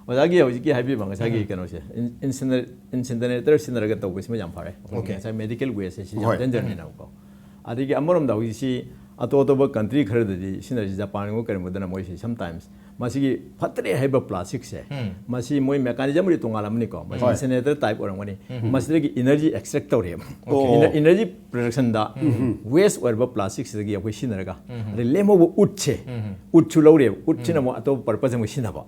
ꯑꯣꯖꯥꯒꯤ ꯍꯧꯖꯤꯛꯀꯤ ꯍꯥꯏꯕꯤꯕ ꯉꯁꯥꯏꯒꯤ ꯀꯩꯅꯣꯁꯦ, ꯏꯟꯁꯤꯅꯔꯦꯇꯔ ꯁꯤꯖꯤꯟꯅꯔꯒ ꯇꯧꯕꯁꯤꯃ ꯌꯥꯝ ꯐꯔꯦ꯫ ꯑꯩꯈꯣꯏꯒꯤ ꯑꯣꯀꯦ꯫ ꯉꯁꯥꯏ ꯃꯦꯗꯤꯀꯦꯜ ꯋꯦꯁꯁꯦ ꯁꯤ ꯌꯥꯝ ꯍꯣꯏ꯫ ꯗꯦꯟꯖꯔꯅꯤꯅꯀꯣ꯫ ꯑꯗꯒꯤ ꯑꯃꯔꯣꯝꯗ ꯍꯧꯖꯤꯛꯁꯤ ꯑꯇꯣꯞ ꯑꯇꯣꯞꯄ ꯀꯟꯇ꯭ꯔꯤ ꯈꯔꯗꯗꯤ ꯁꯤꯖꯤꯟꯅꯔꯤꯁꯤ, ꯖꯄꯥꯟꯒꯨꯝꯕ ꯀꯔꯤꯒꯨꯝꯕꯗꯅ ꯃꯣꯏꯁꯤ ꯁꯝꯇꯥꯏꯝꯁ ꯃꯁꯤꯒꯤ ꯐꯠꯇ꯭ꯔꯦ ꯍꯥꯏꯕ ꯄ꯭ꯂꯥꯁꯇꯤꯛꯁꯦ, ꯃꯁꯤ ꯃꯣꯏ ꯃꯦꯀꯥꯅꯤꯖꯝꯕꯨꯗꯤ ꯇꯣꯉꯥꯜꯂꯝꯃꯅꯤꯀꯣ, ꯃꯁꯤ ꯏꯟꯁꯤꯅꯔꯦꯇꯔ ꯇꯥꯏꯞ ꯑꯣꯏꯔꯝꯒꯅꯤ꯫ ꯃꯁꯤꯗꯒꯤ ꯏꯅꯔꯖꯤ ꯑꯦꯛꯁꯇ꯭ꯔꯦꯛ ꯇꯧꯔꯦꯕ꯫ ꯑꯣꯀꯦ꯫ ꯏꯅꯔꯖꯤ ꯄ꯭ꯔꯗꯛꯁꯟꯗ ꯋꯦꯁ ꯑꯣꯏꯔꯕ ꯄ꯭ꯂꯥꯁꯇꯤꯛꯁꯤꯗꯒꯤ ꯑꯩꯈꯣꯏ ꯁꯤꯖꯤꯟꯅꯔꯒ, ꯑꯗꯩ ꯂꯦꯝꯍꯧꯕ ꯎꯠꯁꯦ, ꯎꯠꯁꯨ ꯂꯧꯔꯦꯕ, ꯎꯠꯁꯤꯅ ꯑꯃꯨꯛ ꯑꯇꯣꯞꯄ ꯄꯔꯄꯁ ꯑꯃꯨꯛ ꯁꯤꯖꯤꯟꯅꯕ,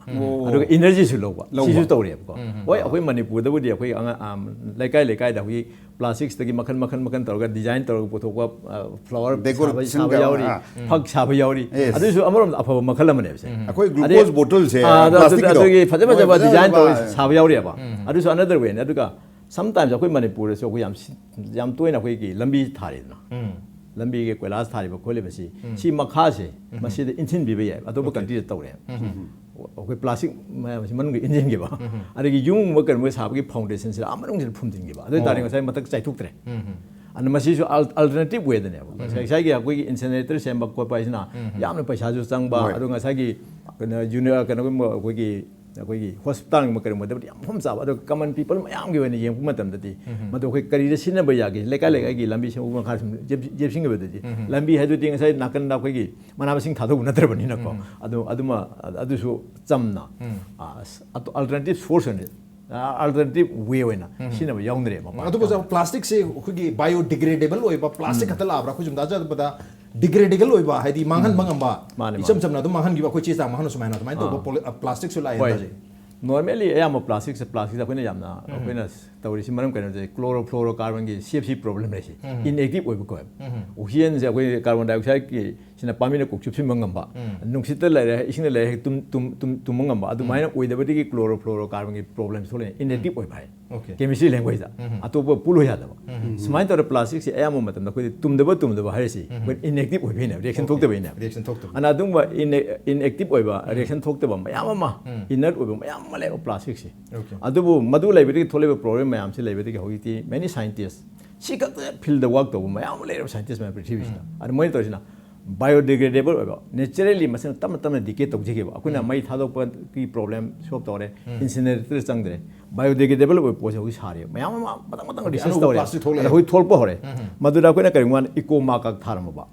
ꯑꯗꯨꯒ ꯏꯅꯔꯖꯤꯁꯨ ꯂꯧꯕ, ꯁꯤꯁꯨ ꯇꯧꯔꯦꯕꯀꯣ꯫ ꯍꯣꯏ, ꯑꯩꯈꯣꯏ ꯃꯅꯤꯄꯨꯔꯗꯕꯨꯗꯤ ꯑꯩꯈꯣꯏ ꯑꯉꯥꯡ, ꯑꯝ, ꯂꯩꯀꯥꯏ ꯂꯩꯀꯥꯏꯗ ꯑꯩꯈꯣꯏꯒꯤ ꯄ꯭ꯂꯥꯁꯇꯤꯛꯁꯇꯒꯤ ꯃꯈꯜ ꯃꯈꯜ ꯃꯈꯜ ꯇꯧꯔꯒ ꯗꯤꯖꯥꯏꯟ ꯇꯧꯔꯒ ꯄꯨꯊꯣꯛꯄ, ꯑ, ꯐ꯭ꯂꯥꯋꯔ ꯁꯥꯕ, Decoration ꯁꯥꯕ ꯀ-, ꯌꯥꯎꯔꯤ, ꯑꯥ꯫ ꯐꯛ ꯁꯥꯕ ꯌꯥꯎꯔꯤ꯫ Yes. ꯑꯗꯨꯁꯨ ꯑꯃꯔꯣꯝꯗ ꯑꯐꯕ ꯃꯈꯜ ꯑꯃꯅꯦꯕꯁꯦ꯫ ꯑꯩꯈꯣꯏ ꯑꯗꯩ, glucose bottle ꯁꯦ, ꯑꯥ, ꯑꯗꯨ, ꯑꯗꯨ, plastic ꯀꯤꯗꯣ꯫ ꯑꯗꯨꯒꯤ ꯐꯖ ꯍꯣꯏ, ꯐꯖꯕ ꯐꯖ ꯗꯤꯖꯥꯏꯟ ꯐꯖꯕ, ꯇꯧꯔꯒ ꯑꯥ꯫ ꯁꯥꯕ ꯌꯥꯎꯔꯤꯑꯕ꯫ ꯑꯗꯨꯁꯨ another way ꯅꯤ꯫ ꯑꯗꯨꯒ sometimes ꯑꯩꯈꯣꯏ ꯃꯅꯤꯄꯨꯔꯗꯁꯨ ꯑꯩꯈꯣꯏ ꯌꯥꯝ ꯁꯤ-, ꯌꯥꯝ ꯇꯣꯏꯅ ꯑꯩꯈꯣꯏꯒꯤ ꯂꯝꯕꯤ ꯊꯥꯔꯤꯗꯅ, ꯂꯝꯕꯤꯒꯤ ꯀꯣꯏꯂꯥꯁ ꯊꯥꯔꯤꯕ ꯈꯣꯠꯂꯤꯕꯁꯤ, ꯁꯤ ꯃꯈꯥꯁꯦ ꯃꯁꯤꯗ ꯏꯟꯁꯤꯟꯕꯤꯕ ꯌꯥꯏ꯫ ꯑꯇꯣꯞꯄ ꯀꯟꯇ꯭ꯔꯤꯗ ꯇꯧꯔꯦ꯫ ꯑꯩꯈꯣꯏ ꯄ꯭ꯂꯥꯁꯇꯤꯛ ꯃꯌꯥꯝꯁꯤ ꯃꯅꯨꯡꯗ ꯏꯟꯁꯤꯟꯈꯤꯕ, ꯑꯗꯒꯤ ꯌꯨꯝꯒꯨꯝꯕ ꯀꯩꯅꯣꯒꯨꯝꯕ ꯁꯥꯕꯒꯤ ꯐꯥꯎꯟꯗꯦꯁꯟꯁꯤꯗ ꯑꯥ ꯃꯅꯨꯡꯁꯤꯗ ꯐꯨꯝꯖꯤꯟꯈꯤꯕ, ꯑꯗꯨ ꯑꯣꯏ ꯇꯥꯔꯗꯤ ꯉꯁꯥꯏ ꯃꯊꯛ ꯆꯥꯏꯊꯣꯛꯇ꯭ꯔꯦ꯫ ꯑꯗꯨꯅ ꯃꯁꯤꯁꯨ ꯑꯜ-, alternative way ꯗꯅꯦꯕ꯫ ꯉꯁꯥꯏ, ꯉꯁꯥꯏꯒꯤ ꯑꯩꯈꯣꯏꯒꯤ ꯏꯟꯁꯤꯅꯔꯦꯇꯔ ꯁꯦꯝꯕ ꯈꯣꯠꯄ ꯍꯥꯏꯁꯤꯅ ꯌꯥꯝꯅ ꯄꯩꯁꯥꯁꯨ ꯆꯪꯕ, ꯍꯣꯏ꯫ ꯑꯗꯨ ꯉꯁꯥꯏꯒꯤ ꯀꯩꯅꯣ, ꯌꯨꯅꯤ-, ꯀꯩꯅꯣꯒꯨꯝꯕ ꯑꯩꯈꯣꯏꯒꯤ, ꯑꯩꯈꯣꯏꯒꯤ ꯍꯣꯁꯄꯤꯇꯥꯜꯒꯨꯝꯕ ꯀꯔꯤꯒꯨꯝꯕꯗꯕꯨꯗꯤ ꯌꯥꯝ ꯃꯐꯝ ꯆꯥꯕ, ꯑꯗꯣ ꯀꯃꯟ ꯄꯤꯄꯜ ꯃꯌꯥꯝꯒꯤ ꯑꯣꯏꯅ ꯌꯦꯡꯉꯛꯄ ꯃꯇꯝꯗꯗꯤ ꯃꯗꯨ ꯑꯩꯈꯣꯏ ꯀꯔꯤꯗ ꯁꯤꯖꯤꯟꯅꯕ ꯌꯥꯒꯦ, ꯂꯩꯀꯥꯏ ꯂꯩꯀꯥꯏꯒꯤ ꯂꯝꯕꯤ ꯁꯦꯝꯕ ꯃꯈꯥ ꯁꯨꯝ ꯖꯦꯞ-, ꯖꯦꯞꯁꯤꯟꯈꯤꯕꯗꯗꯤ ꯂꯝꯕꯤ ꯍꯥꯏꯗꯨꯗꯤ ꯉꯁꯥꯏ ꯅꯥꯀꯟꯗ ꯑꯩꯈꯣꯏꯒꯤ ꯃꯅꯥ ꯃꯁꯤꯡ ꯊꯥꯗꯧꯕ ꯅꯠꯇ꯭ꯔꯕꯅꯤꯅꯀꯣ꯫ ꯑꯗꯨ, ꯑꯗꯨꯃ, ꯑꯗꯨꯁꯨ ꯆꯝꯅ, ꯑ, ꯑꯜꯇꯔꯅꯦꯇꯤꯞ ꯁꯣꯔꯁ ꯑꯣꯏꯅ, ꯑꯜꯇꯔꯅꯦꯇꯤꯞ ꯋꯦ ꯑꯣꯏꯅ ꯁꯤꯖꯤꯟꯅꯕ ꯌꯥꯎꯅꯔꯦ ꯃꯄꯥꯟ꯫ ꯑꯗꯨꯒ ꯑꯣꯖꯥ, ꯄ꯭ꯂꯥꯁꯇꯤꯛꯁꯦ ꯑꯩꯈꯣꯏꯒꯤ ꯕꯥꯏꯑꯣ ꯗꯤꯒ꯭ꯔꯦꯗꯦꯕꯜ ꯑꯣꯏꯕ ꯄ꯭ꯂꯥꯁꯇꯤꯛ ꯈꯛꯇ ꯂꯥꯛꯑꯕ꯭ꯔꯥ? ꯑꯩꯈꯣꯏ ꯁꯨꯝ ꯇꯥꯖꯕꯗ ꯗꯤꯒ꯭ꯔꯦꯗꯦꯕꯜ ꯑꯣꯏꯕ, ꯍꯥꯏꯗꯤ ꯃꯥꯡꯍꯟꯕ ꯉꯝꯕ, ꯃꯥꯅꯦ, ꯏꯆꯝ ꯃꯥꯅꯦ꯫ ꯆꯝꯅ ꯑꯗꯨꯝ ꯃꯥꯡꯍꯟꯈꯤꯕ, ꯑꯩꯈꯣꯏ ꯆꯦ ꯆꯥꯡ ꯃꯥꯡꯍꯟꯕ ꯁꯨꯃꯥꯏꯅ ꯑꯗꯨꯃꯥꯏꯅ ꯇꯧꯕ ꯑꯥ꯫ ꯄꯣꯂꯤ-, ꯑ, ꯄ꯭ꯂꯥꯁꯇꯤꯛꯁꯨ ꯂꯥꯛꯑꯦ ꯍꯣꯏ꯫ ꯇꯥꯖꯩ꯫ ꯅꯣꯔꯃꯦꯜꯂꯤ ꯑꯌꯥꯝꯕ ꯄ꯭ꯂꯥꯁꯇꯤꯛꯁꯦ, ꯄ꯭ꯂꯥꯁꯇꯤꯛꯁꯦ ꯑꯩꯈꯣꯏꯅ ꯌꯥꯝꯅ, ꯑꯩꯈꯣꯏꯅ ꯇꯧꯔꯤꯁꯤ ꯃꯔꯝ ꯀꯩꯅꯣꯁꯦ, ꯀ꯭ꯂꯣꯔꯣꯐ꯭ꯂꯣꯔꯣꯀꯥꯔꯕꯟꯒꯤ ꯁꯤ ꯑꯦꯐ ꯁꯤ ꯄ꯭ꯔꯣꯕ꯭ꯂꯦꯝ ꯂꯩꯁꯦ, ꯏꯟꯑꯦꯛꯇꯤꯚ ꯑꯣꯏꯕ ꯀꯣꯏ꯫ ꯑꯣꯛꯁꯤꯖꯟꯁꯦ ꯑꯩꯈꯣꯏ ꯀꯥꯔꯕꯣꯟ ꯗꯥꯏꯑꯣꯛꯁꯥꯏꯗꯀꯤ ꯁꯤꯅ ꯄꯥꯝꯕꯤꯅ ꯀꯣꯛ ꯆꯨꯞꯁꯤꯟꯕ ꯉꯝꯕ, ꯅꯨꯡꯁꯤꯠꯇ ꯂꯩꯔꯦ, ꯏꯁꯤꯡꯗ ꯂꯩꯔꯦ, ꯍꯦꯛ ꯇꯨꯝ ꯇꯨꯝ ꯇꯨꯝ ꯇꯨꯝꯕ ꯉꯝꯕ, ꯑꯗꯨꯃꯥꯏꯅ ꯑꯣꯏꯗꯕꯗꯒꯤ chlorofluorocarbonꯒꯤ problemꯁꯨ ꯂꯩ, inactive ꯑꯣꯏꯕ ꯍꯥꯏ꯫ Okay. Chemistry languageꯇ ꯑꯇꯣꯞꯄ ꯄꯨꯜꯂꯨ ꯌꯥꯗꯕ꯫ ꯁꯨꯃꯥꯏꯅ ꯇꯧꯔ plasticꯁꯦ ꯑꯌꯥꯝꯕ ꯃꯇꯝꯗ ꯑꯩꯈꯣꯏꯗꯤ ꯇꯨꯝꯗꯕ ꯇꯨꯝꯗꯕ ꯍꯥꯏꯔꯤꯁꯤ ꯑꯩꯈꯣꯏ inactive ꯑꯣꯏꯕꯩꯅꯦꯕ, reaction Okay. ꯊꯣꯛꯇꯕꯩꯅꯦꯕ꯫ Reaction ꯊꯣꯛꯇꯕ꯫ ꯑꯗꯨꯅ ꯑꯗꯨꯒꯨꯝꯕ ine- inactive ꯑꯣꯏꯕ, reaction ꯊꯣꯛꯇꯕ ꯃꯌꯥꯝ ꯑꯃ, inert ꯑꯣꯏꯕ ꯃꯌꯥꯝ ꯑꯃ ꯂꯩꯕ plasticꯁꯦ꯫ Okay. ꯑꯗꯨꯕꯨ ꯃꯗꯨ ꯂꯩꯕꯗꯒꯤ ꯊꯣꯛꯂꯛꯏꯕ problem ꯃꯌꯥꯝꯁꯤ ꯂꯩꯕꯗꯒꯤ ꯍꯧꯖꯤꯛꯇꯤ many scientists, ꯁꯤ ꯈꯛꯇ fieldꯇ work ꯇꯧꯕ ꯃꯌꯥꯝ ꯑꯃ ꯂꯩꯔꯕ scientist ꯃꯌꯥꯝ ꯄ꯭ꯔꯤꯊꯤꯕꯤꯁꯤꯗ꯫ ꯑꯗꯨ ꯃꯣꯏꯅ ꯇꯧꯔꯤꯁꯤꯅ biodegradable ꯑꯣꯏꯕ, naturally ꯃꯁꯤꯅ ꯇꯞꯅ ꯇꯞꯅ decay ꯇꯧꯖꯈꯤꯕ, ꯑꯩꯈꯣꯏꯅ ꯃꯩ ꯊꯥꯗꯣꯛꯄꯒꯤ problem solve ꯇꯧꯔꯦ, incinerator ꯆꯪꯗ꯭ꯔꯦ, biodegradable ꯑꯣꯏꯕ ꯄꯣꯠꯁꯦ ꯍꯧꯖꯤꯛ ꯁꯥꯔꯦ, ꯃꯌꯥꯝ ꯑꯃ ꯃꯊꯪ ꯃꯊꯪ Okay, research ꯑꯅꯧꯕ ꯇꯧꯔꯦ꯫ plastic ꯊꯣꯛꯂꯛꯑꯦ꯫ ꯑꯗ ꯍꯧꯖꯤꯛ ꯊꯣꯛꯂꯛꯄ ꯍꯧꯔꯦ꯫ ꯃꯗꯨꯗ ꯑꯩꯈꯣꯏꯅ ꯀꯔꯤꯒꯨꯝꯕ eco mark ꯀ ꯊꯥꯔꯝꯃꯕ,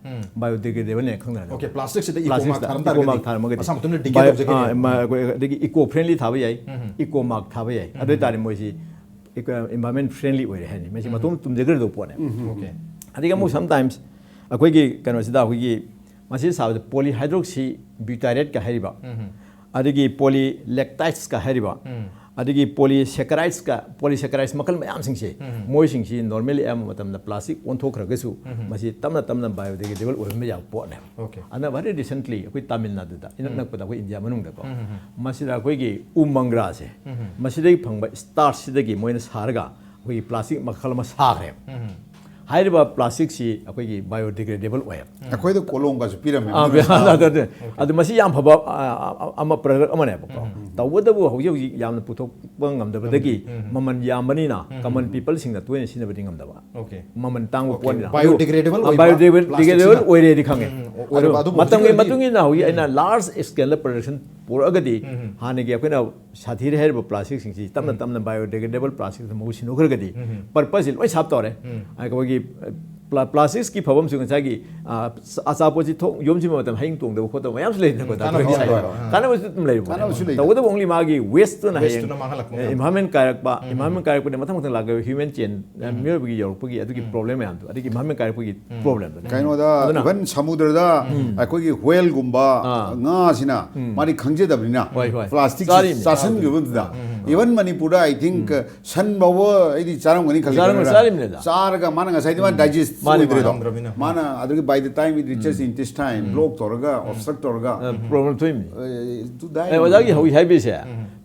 biodegradable ꯅꯦ ꯈꯪꯗꯅ꯫ Okay, plasticꯁꯤꯗ eco mark Plasticꯁꯤꯗ ꯊꯥꯔꯝ eco mark ꯇꯥꯔꯒꯗꯤ ꯊꯥꯔꯝꯃꯒꯗꯤ ꯃꯁꯥ ꯃꯇꯣꯝꯇ decay bio- ꯇꯧꯖꯈꯤꯅꯦꯕ꯫ ꯑ, ꯃ- ꯑꯩꯈꯣꯏ ꯑꯗꯒꯤ eco friendly ꯊꯥꯕ ꯌꯥꯏ, eco mark ꯊꯥꯕ ꯌꯥꯏ꯫ ꯑꯗꯨ ꯑꯣꯏꯇꯥꯔꯗꯤ ꯃꯣꯏꯁꯤ eco- environment friendly ꯑꯣꯏꯔꯦ ꯍꯥꯏꯅꯤ, ꯃꯁꯤ ꯃꯇꯣꯝ ꯇꯨꯝꯖꯈ꯭ꯔꯗꯧꯕ ꯄꯣꯠꯅꯦ꯫ Okay. ꯑꯗꯒꯤ ꯑꯃꯨꯛ sometimes ꯑꯩꯈꯣꯏꯒꯤ ꯀꯩꯅꯣꯁꯤꯗ ꯑꯩꯈꯣꯏꯒꯤ ꯃꯁꯤ ꯁꯥꯕꯗ polyhydroxy butyrate ꯀ ꯍꯥꯏꯔꯤꯕ, ꯑꯗꯒꯤ polylactides ꯀ ꯍꯥꯏꯔꯤꯕ, ꯑꯗꯒꯤ polysaccharides ꯀ, polysaccharides ꯃꯈꯜ ꯃꯌꯥꯝꯁꯤꯡꯁꯦ, ꯃꯣꯏꯁꯤꯡꯁꯤ normally ꯑꯌꯥꯝꯕ ꯃꯇꯝꯗ plastic ꯑꯣꯟꯊꯣꯛꯈ꯭ꯔꯒꯁꯨ ꯃꯁꯤ ꯇꯞꯅ ꯇꯞꯅ biodegradable ꯑꯣꯏꯍꯟꯕ ꯌꯥꯕ ꯄꯣꯠꯅꯦꯕ꯫ Okay. ꯑꯗꯨꯅ very recently ꯑꯩꯈꯣꯏ ꯇꯥꯃꯤꯜ ꯅꯥꯗꯨꯗ, ꯏꯅꯛ ꯅꯛꯄꯗ ꯑꯩꯈꯣꯏ ꯏꯟꯗꯤꯌꯥ ꯃꯅꯨꯡꯗꯀꯣ, ꯃꯁꯤꯗ ꯑꯩꯈꯣꯏꯒꯤ ꯎ ꯃꯪꯒ꯭ꯔꯥꯁꯦ, ꯃꯁꯤꯗꯒꯤ ꯐꯪꯕ starch ꯁꯤꯗꯒꯤ ꯃꯣꯏꯅ ꯁꯥꯔꯒ ꯑꯩꯈꯣꯏꯒꯤ plastic ꯃꯈꯜ ꯑꯃ ꯁꯥꯈ꯭ꯔꯦꯕ꯫ ꯍꯥꯏꯔꯤꯕ plastic ꯁꯤ ꯑꯩꯈꯣꯏꯒꯤ biodegradable ꯑꯣꯏꯌꯦꯕ꯫ ꯑꯩꯈꯣꯏꯗ ꯀꯣꯂꯣꯝꯒꯁꯨ ꯄꯤꯔꯝꯃꯦ꯫ ꯑꯥ, ꯑꯗꯨ, ꯑꯗꯨ, ꯑꯗꯨ ꯃꯁꯤ ꯌꯥꯝ ꯐꯕ, ꯑ, ꯑ, ꯑꯃ product ꯑꯃꯅꯦꯕꯀꯣ꯫ ꯇꯧꯕꯇꯕꯨ ꯍꯧꯖꯤꯛ ꯍꯧꯖꯤꯛ ꯌꯥꯝꯅ ꯄꯨꯊꯣꯛꯄ ꯉꯝꯗꯕꯗꯒꯤ ꯃꯃꯜ ꯌꯥꯝꯕꯅꯤꯅ common people ꯁꯤꯡꯅ ꯇꯣꯏꯅ ꯁꯤꯖꯤꯟꯅꯕꯗꯤ ꯉꯝꯗꯕ꯫ Okay. ꯃꯃꯜ ꯇꯥꯡꯕ Okay. ꯄꯣꯠꯅꯤꯅ꯫ Biodegradable ꯑꯗꯨ, ꯑꯣꯏꯕ biodegradable plastic ꯁꯤꯅ ꯑꯣꯏꯔꯦꯗꯤ ꯈꯪꯉꯦ꯫ ꯎꯝ, ꯑꯣꯏꯔꯕ꯫ ꯑꯗꯨ ꯑꯗꯨꯕꯨ ꯃꯇꯝꯒꯤ ꯍꯧꯖꯤꯛ ꯃꯇꯨꯡ ꯏꯟꯅ ꯍꯧꯖꯤꯛ ꯑꯩꯅ large scale ꯗ production ꯄꯨꯔꯛꯑꯒꯗꯤ ꯍꯥꯟꯅꯒꯤ ꯑꯩꯈꯣꯏꯅ ꯁꯥꯊꯤꯔꯦ ꯍꯥꯏꯔꯤꯕ plastic ꯁꯤꯡꯁꯤ ꯇꯞꯅ ꯇꯞꯅ biodegradable plastic ꯇ ꯃꯍꯨꯠ ꯁꯤꯟꯗꯣꯛꯈ꯭ꯔꯒꯗꯤ purpose ꯁꯤ ꯂꯣꯏ serve ꯇꯧꯔꯦ꯫ ꯑꯩꯈꯣꯏꯒꯤ, ꯑ, pla-, plastic ꯀꯤ ꯐꯕ ꯑꯃꯁꯨ ꯉꯁꯥꯏꯒꯤ, ꯑ, ꯑꯆꯥꯄꯣꯠꯁꯤ ꯊꯣꯡ ꯌꯣꯝꯁꯤꯟꯕ ꯃꯇꯝꯗ ꯍꯌꯤꯡ ꯇꯣꯡꯗꯕ ꯈꯣꯠꯇꯕ ꯃꯌꯥꯝꯁꯨ ꯂꯩꯗꯅꯀꯣ꯫ ꯀꯥꯟꯅꯕꯁꯨ ꯗꯥꯛꯇꯔꯒꯤ ꯂꯩꯕ꯫ ꯁꯥꯏꯟꯁ꯫ ꯀꯥꯟꯅꯕꯁꯨ ꯑꯗꯨꯝ ꯂꯩꯕ꯫ ꯀꯥꯟꯅꯕꯁꯨ ꯂꯩ꯫ ꯇꯧꯕꯇꯕꯨ only ꯃꯥꯒꯤ waste ꯇꯨꯅ Waste ꯍꯌꯦꯡ, ꯇꯨꯅ ꯃꯥꯡꯍꯜꯂꯛꯄ꯫ ꯑ, environment ꯀꯥꯏꯔꯛꯄ, environment ꯀꯥꯏꯔꯛꯄꯅ ꯃꯊꯪ ꯃꯊꯪ ꯂꯥꯛꯀꯗꯕ human chain, ꯑ, ꯃꯤꯑꯣꯏꯕꯒꯤ ꯌꯧꯔꯛꯄꯒꯤ ꯑꯗꯨꯒꯤ problem ꯃꯌꯥꯝꯗꯣ, ꯑꯗꯒꯤ environment ꯀꯥꯏꯔꯛꯄꯒꯤ problem ꯗꯨꯅꯦ꯫ ꯀꯩꯅꯣꯗ ꯑꯗꯨꯅ even ꯁꯃꯨꯗ꯭ꯔꯗ ꯑꯩꯈꯣꯏꯒꯤ whale ꯒꯨꯝꯕ ꯑꯥ꯫ ꯉꯥꯁꯤꯅ ꯃꯥꯗꯤ ꯈꯪꯖꯗꯕꯅꯤꯅ ꯍꯣꯏ, ꯍꯣꯏ꯫ plastic ꯆꯥꯔꯤꯅꯤ꯫ ꯆꯥꯁꯤꯟꯈꯤꯕꯗꯨꯗ Even ꯃꯅꯤꯄꯨꯔꯗ, I think, ꯁꯟ ꯐꯥꯎꯕ ꯑꯩꯗꯤ ꯆꯥꯔꯝꯒꯅꯤ ꯈꯜꯂꯤ꯫ ꯆꯥꯔꯝꯒꯅꯤ, ꯀꯩꯅꯣꯔꯥ? ꯆꯥꯔꯤꯕꯅꯤꯗ꯫ ꯆꯥꯔꯒ ꯃꯥꯅ ꯉꯁꯥꯏꯗꯤ ꯃꯥ ꯗꯥꯏꯖꯦꯁ ꯃꯥꯅꯦ, ꯑꯣꯏꯗ꯭ꯔꯦꯗꯣ꯫ ꯃꯥꯅꯦ꯫ ꯃꯥꯅ ꯑꯗꯨꯒꯤ by the time it reaches intestine, block ꯇꯧꯔꯒ, obstruct ꯇꯧꯔꯒ, ꯄ꯭ꯔꯣꯕ꯭ꯂꯦꯝ ꯊꯣꯛꯏꯃꯤ꯫ ꯑꯦ, to die ꯑꯦ, ꯑꯣꯏꯔꯦ꯫ ꯑꯣꯖꯥꯒꯤ ꯍꯧꯖꯤꯛ ꯍꯥꯏꯕꯤꯁꯦ,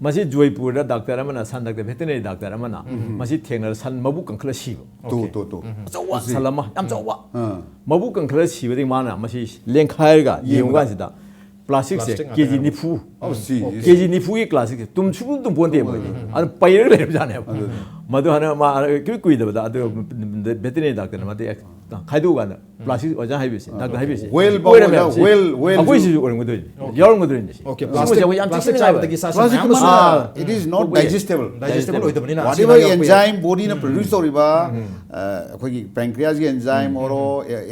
ꯃꯁꯤ ꯖꯣꯏꯄꯨꯔꯗ ꯗꯥꯛꯇꯔ ꯑꯃꯅ, ꯁꯟ ꯗꯥꯛꯇꯔ, ꯚꯦꯇꯤꯅꯔꯤ ꯗꯥꯛꯇꯔ ꯑꯃꯅ ꯃꯁꯤ ꯊꯦꯡꯅꯔ ꯁꯟ ꯃꯕꯨꯛ ꯀꯪꯈꯠꯂ ꯁꯤꯕ꯫ Two, okay. Two, two. ꯑꯆꯧꯕ ꯁꯟ ꯑꯃ, ꯌꯥꯝ ꯆꯥꯎꯕ꯫ ꯑꯥ꯫ ꯃꯕꯨꯛ ꯀꯪꯈꯠꯂ ꯁꯤꯕꯗꯒꯤ ꯃꯥꯅ ꯃꯁꯤ ꯂꯦꯡꯈꯥꯏꯔꯒ ꯌꯦꯡꯕ ꯌꯦꯡꯕꯗ ꯀꯥꯟꯁꯤꯗ ꯄ꯭ꯂꯥꯁꯇꯤꯛꯁꯦ ꯄ꯭ꯂꯥꯁꯇꯤꯛ ꯉꯥꯛꯇ ꯀꯦ ꯖꯤ ꯉꯥꯏꯔꯕ꯫ ꯅꯤꯐꯨ꯫ ꯑꯧ, ꯁꯤ, ꯁꯤ꯫ ꯀꯦ ꯖꯤ ꯅꯤꯐꯨꯒꯤ ꯄ꯭ꯂꯥꯁꯇꯤꯛꯁꯦ ꯇꯨꯝ ꯁꯨꯡꯇꯨꯝ ꯇꯨꯝꯄꯣꯟꯇꯦ ꯃꯣꯏꯗꯤ꯫ ꯑꯗꯨ ꯄꯩꯔꯒ ꯂꯩꯔꯕꯖꯥꯠꯅꯦꯕ꯫ ꯃꯗꯨ ꯍꯥꯟꯅ ꯃꯥ ꯏꯀꯨꯏ ꯀꯨꯏꯗꯕꯗ ꯑꯗꯨ ꯚꯦꯇꯤꯅꯔꯤ ꯗꯥꯛꯇꯔꯅ ꯃꯥꯗꯤ ꯈꯥꯏꯗꯣꯛꯑꯀꯥꯟꯗ ꯄ꯭ꯂꯥꯁꯇꯤꯛ ꯑꯣꯖꯥ ꯍꯥꯏꯕꯤꯁꯦ, ꯗꯥꯛꯇꯔ ꯍꯥꯏꯕꯤꯁꯦ꯫ ꯋꯦꯜ ꯐꯥꯎ ꯑꯣꯏꯔꯝꯃꯦ ꯑꯣꯖꯥ, ꯁꯤ꯫ ꯋꯦꯜ, ꯋꯦꯜꯁꯨ ꯑꯩꯈꯣꯏꯁꯤꯁꯨ ꯑꯣꯏꯔꯝꯒꯗꯣꯏꯅꯦ꯫ ꯑꯣꯀꯦ, ꯌꯥꯎꯔꯝꯒꯗꯣꯏꯅꯦ꯫ ꯁꯤꯒꯨꯝꯕꯁꯦ ꯄ꯭ꯂꯥꯁꯇꯤꯛ, ꯑꯩꯈꯣꯏ ꯌꯥꯝ ꯄ꯭ꯂꯥꯁꯇꯤꯛ ꯆꯦꯛꯁꯤꯟꯅ ꯆꯥꯕꯗꯒꯤ ꯁꯥ ꯁꯟ ꯄ꯭ꯂꯥꯁꯇꯤꯛ ꯃꯌꯥꯝ ꯑꯃꯁꯨ ꯑꯃꯁꯨ ꯑꯥ, it is not ꯇꯧꯕ ꯌꯥꯏ꯫ Digestible꯫ Digestible ꯑꯣꯏꯗꯕꯅꯤꯅ ꯁꯤ Whatever ꯌꯥꯎꯔꯛꯄ ꯌꯥꯏ꯫ Enzyme bodyꯅ produce ꯇꯧꯔꯤꯕ, ꯑ, ꯑꯩꯈꯣꯏꯒꯤ pancreasꯀꯤ enzyme ꯑꯣꯏꯔꯣ,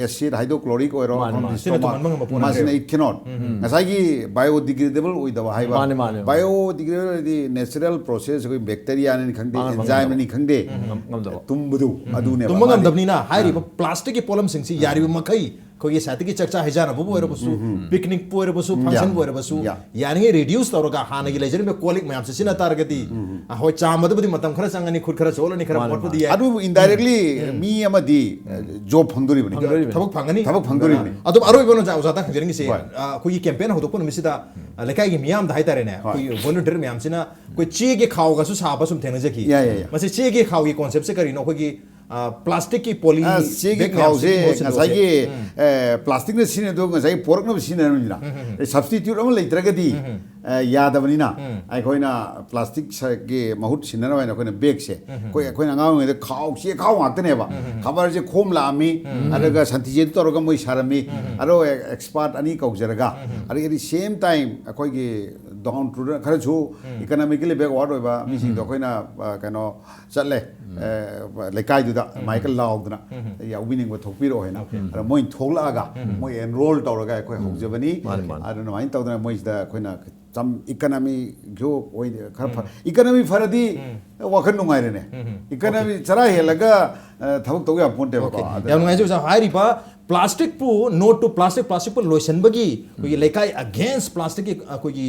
acid hydrochloric ꯑꯣꯏꯔꯣ, ꯃꯥꯅꯦ, from ꯃꯥꯅꯦ꯫ the ꯁꯤꯅ stomach, ꯇꯨꯝꯍꯟꯕ ꯉꯝꯕ ꯄꯣꯠ ꯃꯁꯤꯅ ꯅꯠꯇꯦꯕ꯫ It cannot꯫ ꯉꯁꯥꯏꯒꯤ biodegradable ꯑꯣꯏꯗꯕ ꯍꯥꯏꯕ꯫ ꯃꯥꯅꯦ, ꯃꯥꯅꯦ, ꯃꯥꯅꯦ꯫ Biodegradable ꯍꯥꯏꯗꯤ natural process, ꯑꯩꯈꯣꯏ bacteriaꯅꯤ ꯈꯪꯗꯦ, ꯃꯥꯅꯦ, ꯃꯥꯅꯦ꯫ Enzymeꯅꯤ ꯈꯪꯗꯦ, ꯉꯝ-, ꯉꯝꯗꯕ꯫ ꯇꯨꯝꯕꯗꯨ, ꯑꯗꯨꯅꯦꯕ ꯇꯨꯝꯕ ꯃꯥꯅꯦ꯫ ꯉꯝꯗꯕꯅꯤꯅ ꯍꯥꯏꯔꯤꯕ plasticꯀꯤ ꯄꯣꯠꯂꯝꯁꯤꯡꯁꯤ ꯌꯥꯔꯤꯕ ꯃꯈꯩ ꯑꯩꯈꯣꯏꯒꯤ ꯁꯥꯏꯠꯇꯒꯤ ꯆꯥꯛꯆꯥ ꯍꯩꯖꯥꯟꯅꯕꯕꯨ ꯑꯣꯏꯔꯕꯁꯨ, picnicꯄꯨ ꯑꯣꯏꯔꯕꯁꯨ, functionꯕꯨ ꯑꯣꯏꯔꯕꯁꯨ, ꯌꯥ꯫ ꯌꯥꯔꯤꯉꯩ reduce ꯇꯧꯔꯒ ꯍꯥꯟꯅꯒꯤ ꯂꯩꯖꯔꯝꯕ ꯀꯣꯜ ꯂꯤꯛ ꯃꯌꯥꯝꯁꯦ ꯁꯤꯖꯤꯟꯅ ꯇꯥꯔꯒꯗꯤ, ꯑ, ꯍꯣꯏ, ꯆꯥꯝꯕꯗꯕꯨꯗꯤ ꯃꯇꯝ ꯈꯔ ꯆꯪꯒꯅꯤ, ꯈꯨꯠ ꯈꯔ ꯆꯣꯠꯂꯅꯤ, ꯈꯔ ꯃꯥꯅꯦ, ꯃꯣꯠꯄꯗꯤ ꯃꯥꯅꯦ꯫ ꯌꯥꯏ꯫ ꯑꯗꯨꯕꯨ indirectly ꯃꯤ ꯑꯃꯗꯤ, ꯑ, job ꯐꯪꯗꯣꯔꯤꯕꯅꯤ꯫ ꯐꯪꯗꯣꯔꯤꯕꯅꯤ꯫ ꯊꯕꯛ ꯐꯪꯒꯅꯤ꯫ ꯊꯕꯛ ꯐꯪꯗꯣꯔꯤꯕꯅꯤ꯫ ꯑꯗꯨꯝ ꯑꯔꯣꯏꯕ ꯑꯣꯏꯅ ꯑꯣꯖꯥ, ꯑꯣꯖꯥꯗ ꯍꯪꯖꯅꯤꯡꯉꯤꯁꯦ, ꯍꯣꯏ꯫ ꯑ, ꯑꯩꯈꯣꯏꯒꯤ campaign ꯍꯧꯗꯣꯛꯄ ꯅꯨꯃꯤꯠꯁꯤꯗ, ꯑ, ꯂꯩꯀꯥꯏꯒꯤ ꯃꯤꯌꯥꯝꯗ ꯍꯥꯏꯇꯥꯔꯦꯅꯦ, ꯍꯣꯏ꯫ ꯑꯩꯈꯣꯏꯒꯤ volunteer ꯃꯌꯥꯝꯁꯤꯅ ꯑꯩꯈꯣꯏ ꯆꯦꯒꯤ ꯈꯥꯎꯒꯁꯨ ꯁꯥꯕ ꯁꯨꯝ ꯊꯦꯡꯅꯖꯈꯤ꯫ ꯌꯥꯏ, ꯌꯥꯏ, ꯌꯥꯏ꯫ ꯃꯁꯤ ꯆꯦꯒꯤ ꯈꯥꯎꯒꯤ conceptꯁꯦ ꯀꯔꯤꯅꯣ? ꯑꯩꯈꯣꯏꯒꯤ, ꯑ, plasticꯀꯤ poly ꯑ, ꯆꯦꯒꯤ bag ꯃꯌꯥꯝꯁꯤ ꯈꯥꯎꯁꯦ ꯃꯍꯨꯠ ꯁꯤꯟꯗꯣꯛꯁꯦ꯫ ꯉꯁꯥꯏꯒꯤ, ꯎꯝ꯫ ꯑ, plasticꯅ ꯁꯤꯖꯤꯟꯅꯗꯣ ꯉꯁꯥꯏꯒꯤ ꯄꯣꯔꯛꯅꯕ ꯁꯤꯖꯤꯟꯅꯔꯕꯅꯤꯅ, ꯎꯝ, ꯎꯝ, ꯎꯝ꯫ ꯑ, substitute ꯑꯃ ꯂꯩꯇ꯭ꯔꯒꯗꯤ, ꯎꯝ, ꯎꯝ꯫ ꯑ, ꯌꯥꯗꯕꯅꯤꯅ, ꯎꯝ꯫ ꯑꯩꯈꯣꯏꯅ plasticꯀꯤ ꯃꯍꯨꯠ ꯁꯤꯟꯅꯅꯕ ꯍꯥꯏꯅ ꯑꯩꯈꯣꯏꯅ bagꯁꯦ, ꯎꯝ, ꯎꯝ꯫ ꯑꯩꯈꯣꯏ, ꯑꯩꯈꯣꯏꯅ ꯑꯉꯥꯡ ꯑꯣꯏꯔꯤꯉꯩꯗ ꯈꯥꯎ, ꯆꯦ ꯈꯥꯎ ꯉꯥꯛꯇꯅꯦꯕ꯫ ꯎꯝ, ꯎꯝ, ꯎꯝ꯫ ꯈꯕꯔꯁꯦ ꯈꯣꯝ ꯂꯥꯛꯑꯝꯃꯤ, ꯎꯝ, ꯎꯝ꯫ ꯑꯗꯨꯒ ꯁꯟꯊꯤ ꯆꯦꯗꯨ ꯇꯧꯔꯒ ꯃꯣꯏ ꯁꯥꯔꯝꯃꯤ, ꯎꯝ, ꯎꯝ꯫ ꯑꯗꯣ expert ꯑꯅꯤ ꯀꯧꯖꯔꯒ, ꯎꯝ, ꯎꯝ꯫ ꯑꯗꯒꯤ at the same time ꯑꯩꯈꯣꯏꯒꯤ down to earth ꯈꯔꯁꯨ ꯎꯝ꯫ Economically backward ꯑꯣꯏꯕ ꯃꯤꯁꯤꯡꯗꯣ ꯎꯝ꯫ ꯑꯩꯈꯣꯏꯅ, ꯑ, ꯀꯩꯅꯣ ꯆꯠꯂꯦ, ꯎꯝ꯫ ꯑ, ꯂꯩꯀꯥꯏꯗꯨꯗ ꯎꯝ꯫ ꯃꯥꯏꯛꯀ ꯂꯥꯎꯗꯅ, ꯎꯝ꯫ "ꯌꯥꯎꯕꯤꯅꯤꯡꯕ ꯊꯣꯛꯄꯤꯔꯛꯑꯣ" ꯍꯥꯏꯅ꯫ ꯑꯣꯀꯦ꯫ ꯑꯗ ꯃꯣꯏ ꯊꯣꯛꯂꯛꯑꯒ ꯎꯝ꯫ ꯃꯣꯏ enrol ꯇꯧꯔꯒ ꯑꯩꯈꯣꯏ ꯎꯝ꯫ ꯍꯧꯖꯕꯅꯤ꯫ ꯃꯥꯅꯤ, ꯃꯥꯅꯤ꯫ ꯑꯗꯨꯅ ꯑꯗꯨꯃꯥꯏꯅ ꯇꯧꯗꯅ ꯃꯣꯏꯁꯤꯗ ꯑꯩꯈꯣꯏꯅ ꯆꯝ-, economyꯁꯨ ꯑꯣꯏ-, ꯈꯔ ꯐ-, ꯎꯝ꯫ Economy ꯐꯔꯗꯤ ꯎꯝ꯫ ꯋꯥꯈꯜ ꯅꯨꯡꯉꯥꯏꯔꯦꯅꯦ꯫ ꯎꯝ, ꯎꯝ꯫ Economy okay. ꯆꯔꯥ ꯍꯦꯜꯂꯒ, ꯑ, ꯊꯕꯛ ꯇꯧ ꯌꯥꯄꯣꯟꯇꯦꯕꯀꯣ꯫ ꯑꯣꯀꯦ꯫ ꯑꯗꯨꯅ ꯌꯥꯝ ꯅꯨꯡꯉꯥꯏꯖꯩ ꯑꯣꯖꯥ꯫ ꯍꯥꯏꯔꯤꯕ plasticꯄꯨ no to plastic, plasticꯄꯨ ꯂꯣꯏꯁꯤꯟꯕꯒꯤ ꯑꯩꯈꯣꯏꯒꯤ ꯎꯝ꯫ ꯂꯩꯀꯥꯏ against plasticꯀꯤ ꯑꯩꯈꯣꯏꯒꯤ,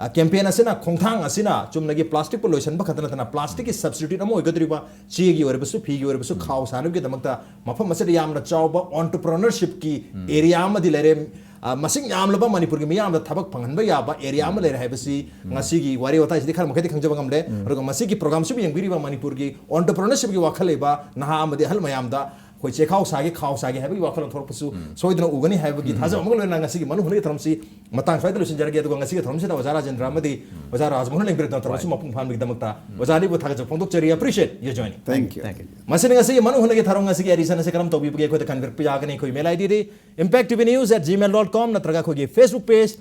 ꯀꯦꯝꯄꯦꯟ ꯑꯁꯤꯅ, ꯈꯣꯡꯊꯥꯡ ꯑꯁꯤꯅ ꯆꯨꯝꯅꯒꯤ ꯄ꯭ꯂꯥꯁꯇꯤꯛꯄꯨ ꯂꯣꯏꯁꯤꯟꯕ ꯈꯛꯇ ꯅꯠꯇꯅ ꯄ꯭ꯂꯥꯁꯇꯤꯛꯀꯤ ꯁꯕꯁꯇꯤꯇ꯭ꯌꯨꯠ ꯑꯃ ꯑꯣꯏꯒꯗꯧꯔꯤꯕ ꯆꯦꯒꯤ ꯑꯣꯏꯔꯕꯁꯨ, ꯐꯤꯒꯤ ꯑꯣꯏꯔꯕꯁꯨ, ꯈꯥꯎ ꯁꯥꯅꯕꯒꯤꯗꯃꯛꯇ ꯃꯐꯝ ꯑꯁꯤꯗ ꯌꯥꯝꯅ ꯆꯥꯎꯕ ꯑꯣꯟꯇꯔꯄ꯭ꯔꯤꯅꯔꯁꯤꯞꯀꯤ ꯑꯦꯔꯤꯌꯥ ꯑꯃꯗꯤ ꯂꯩꯔꯦ꯫ ꯑ, ꯃꯁꯤꯡ ꯌꯥꯝꯂꯕ ꯃꯅꯤꯄꯨꯔꯒꯤ ꯃꯤꯌꯥꯝꯗ ꯊꯕꯛ ꯐꯪꯍꯟꯕ ꯌꯥꯕ ꯑꯦꯔꯤꯌꯥ ꯑꯃ ꯂꯩꯔꯦ ꯍꯥꯏꯕꯁꯤ ꯉꯁꯤꯒꯤ ꯋꯥꯔꯤ ꯋꯥꯇꯥꯏꯁꯤꯗꯤ ꯈꯔ ꯃꯈꯩꯗꯤ ꯈꯪꯖꯕ ꯉꯝꯂꯦ꯫ ꯑꯗꯨꯒ ꯃꯁꯤꯒꯤ ꯄ꯭ꯔꯣꯒ꯭ꯔꯥꯝꯁꯤꯕꯨ ꯌꯦꯡꯕꯤꯔꯤꯕ ꯃꯅꯤꯄꯨꯔꯒꯤ ꯑꯣꯟꯇꯔꯄ꯭ꯔꯤꯅꯔꯁꯤꯞꯀꯤ ꯋꯥꯈꯜ ꯂꯩꯕ ꯅꯍꯥ ꯑꯃꯗꯤ ꯑꯍꯜ ꯃꯌꯥꯝꯗ ꯑꯩꯈꯣꯏ ꯆꯦꯈꯥꯎ ꯁꯥꯒꯦ, ꯈꯥꯎ ꯁꯥꯒꯦ ꯍꯥꯏꯕꯒꯤ ꯋꯥꯈꯜꯂꯣꯟ ꯊꯣꯛꯂꯛꯄꯁꯨ ꯁꯣꯏꯗꯅ ꯎꯒꯅꯤ ꯍꯥꯏꯕꯒꯤ ꯊꯥꯖꯕ ꯑꯃꯒ ꯂꯣꯏꯅꯅ ꯉꯁꯤꯒꯤ ꯃꯅꯨꯡ ꯍꯨꯠꯅꯒꯤ ꯊꯧꯔꯝꯁꯤ ꯃꯇꯥꯡ ꯁ꯭ꯋꯥꯏꯗ ꯂꯣꯏꯁꯤꯟꯖꯔꯒꯦ꯫ ꯑꯗꯨꯒ ꯉꯁꯤꯒꯤ ꯊꯧꯔꯝꯁꯤꯗ ꯑꯣꯖꯥ ꯔꯥꯖꯦꯟꯗ꯭ꯔ ꯑꯃꯗꯤ ꯑꯣꯖꯥ ꯔꯥꯖꯃꯣꯍꯟ ꯂꯦꯡꯕꯤꯔꯛꯇꯅ ꯊꯧꯔꯝꯁꯤ ꯃꯄꯨꯡ ꯐꯥꯍꯟꯕꯒꯤꯗꯃꯛꯇ ꯑꯣꯖꯥ ꯑꯅꯤꯕꯨ ꯊꯥꯒꯠꯆꯕ ꯐꯣꯡꯗꯣꯛꯆꯔꯤ꯫ Appreciate your joining. Thank you. Thank you. ꯃꯁꯤꯅ ꯉꯁꯤꯒꯤ ꯃꯅꯨꯡ ꯍꯨꯠꯅꯒꯤ ꯊꯧꯔꯝ, ꯉꯁꯤꯒꯤ edition ꯑꯁꯤ ꯀꯔꯝ ꯇꯧꯕꯤꯕꯒꯦ ꯑꯩꯈꯣꯏꯗ ꯈꯟꯕꯤꯔꯛꯄ ꯌꯥꯒꯅꯤ꯫ ꯑꯩꯈꯣꯏ email ID D impact T V news at gmail dot com ꯅꯠꯇ꯭ꯔꯒ ꯑꯩꯈꯣꯏꯒꯤ Facebook page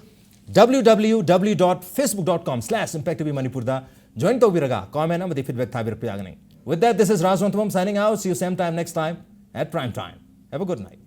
W W W dot facebook dot com slash impact T V Manipur ꯗ join ꯇꯧꯕꯤꯔꯒ comment ꯑꯃꯗꯤ feedback ꯊꯥꯕꯤꯔꯛꯄ ꯌꯥꯒꯅꯤ꯫ With that, this is Raj Rongthumam signing out. See you same time next time at prime time. Have a good night.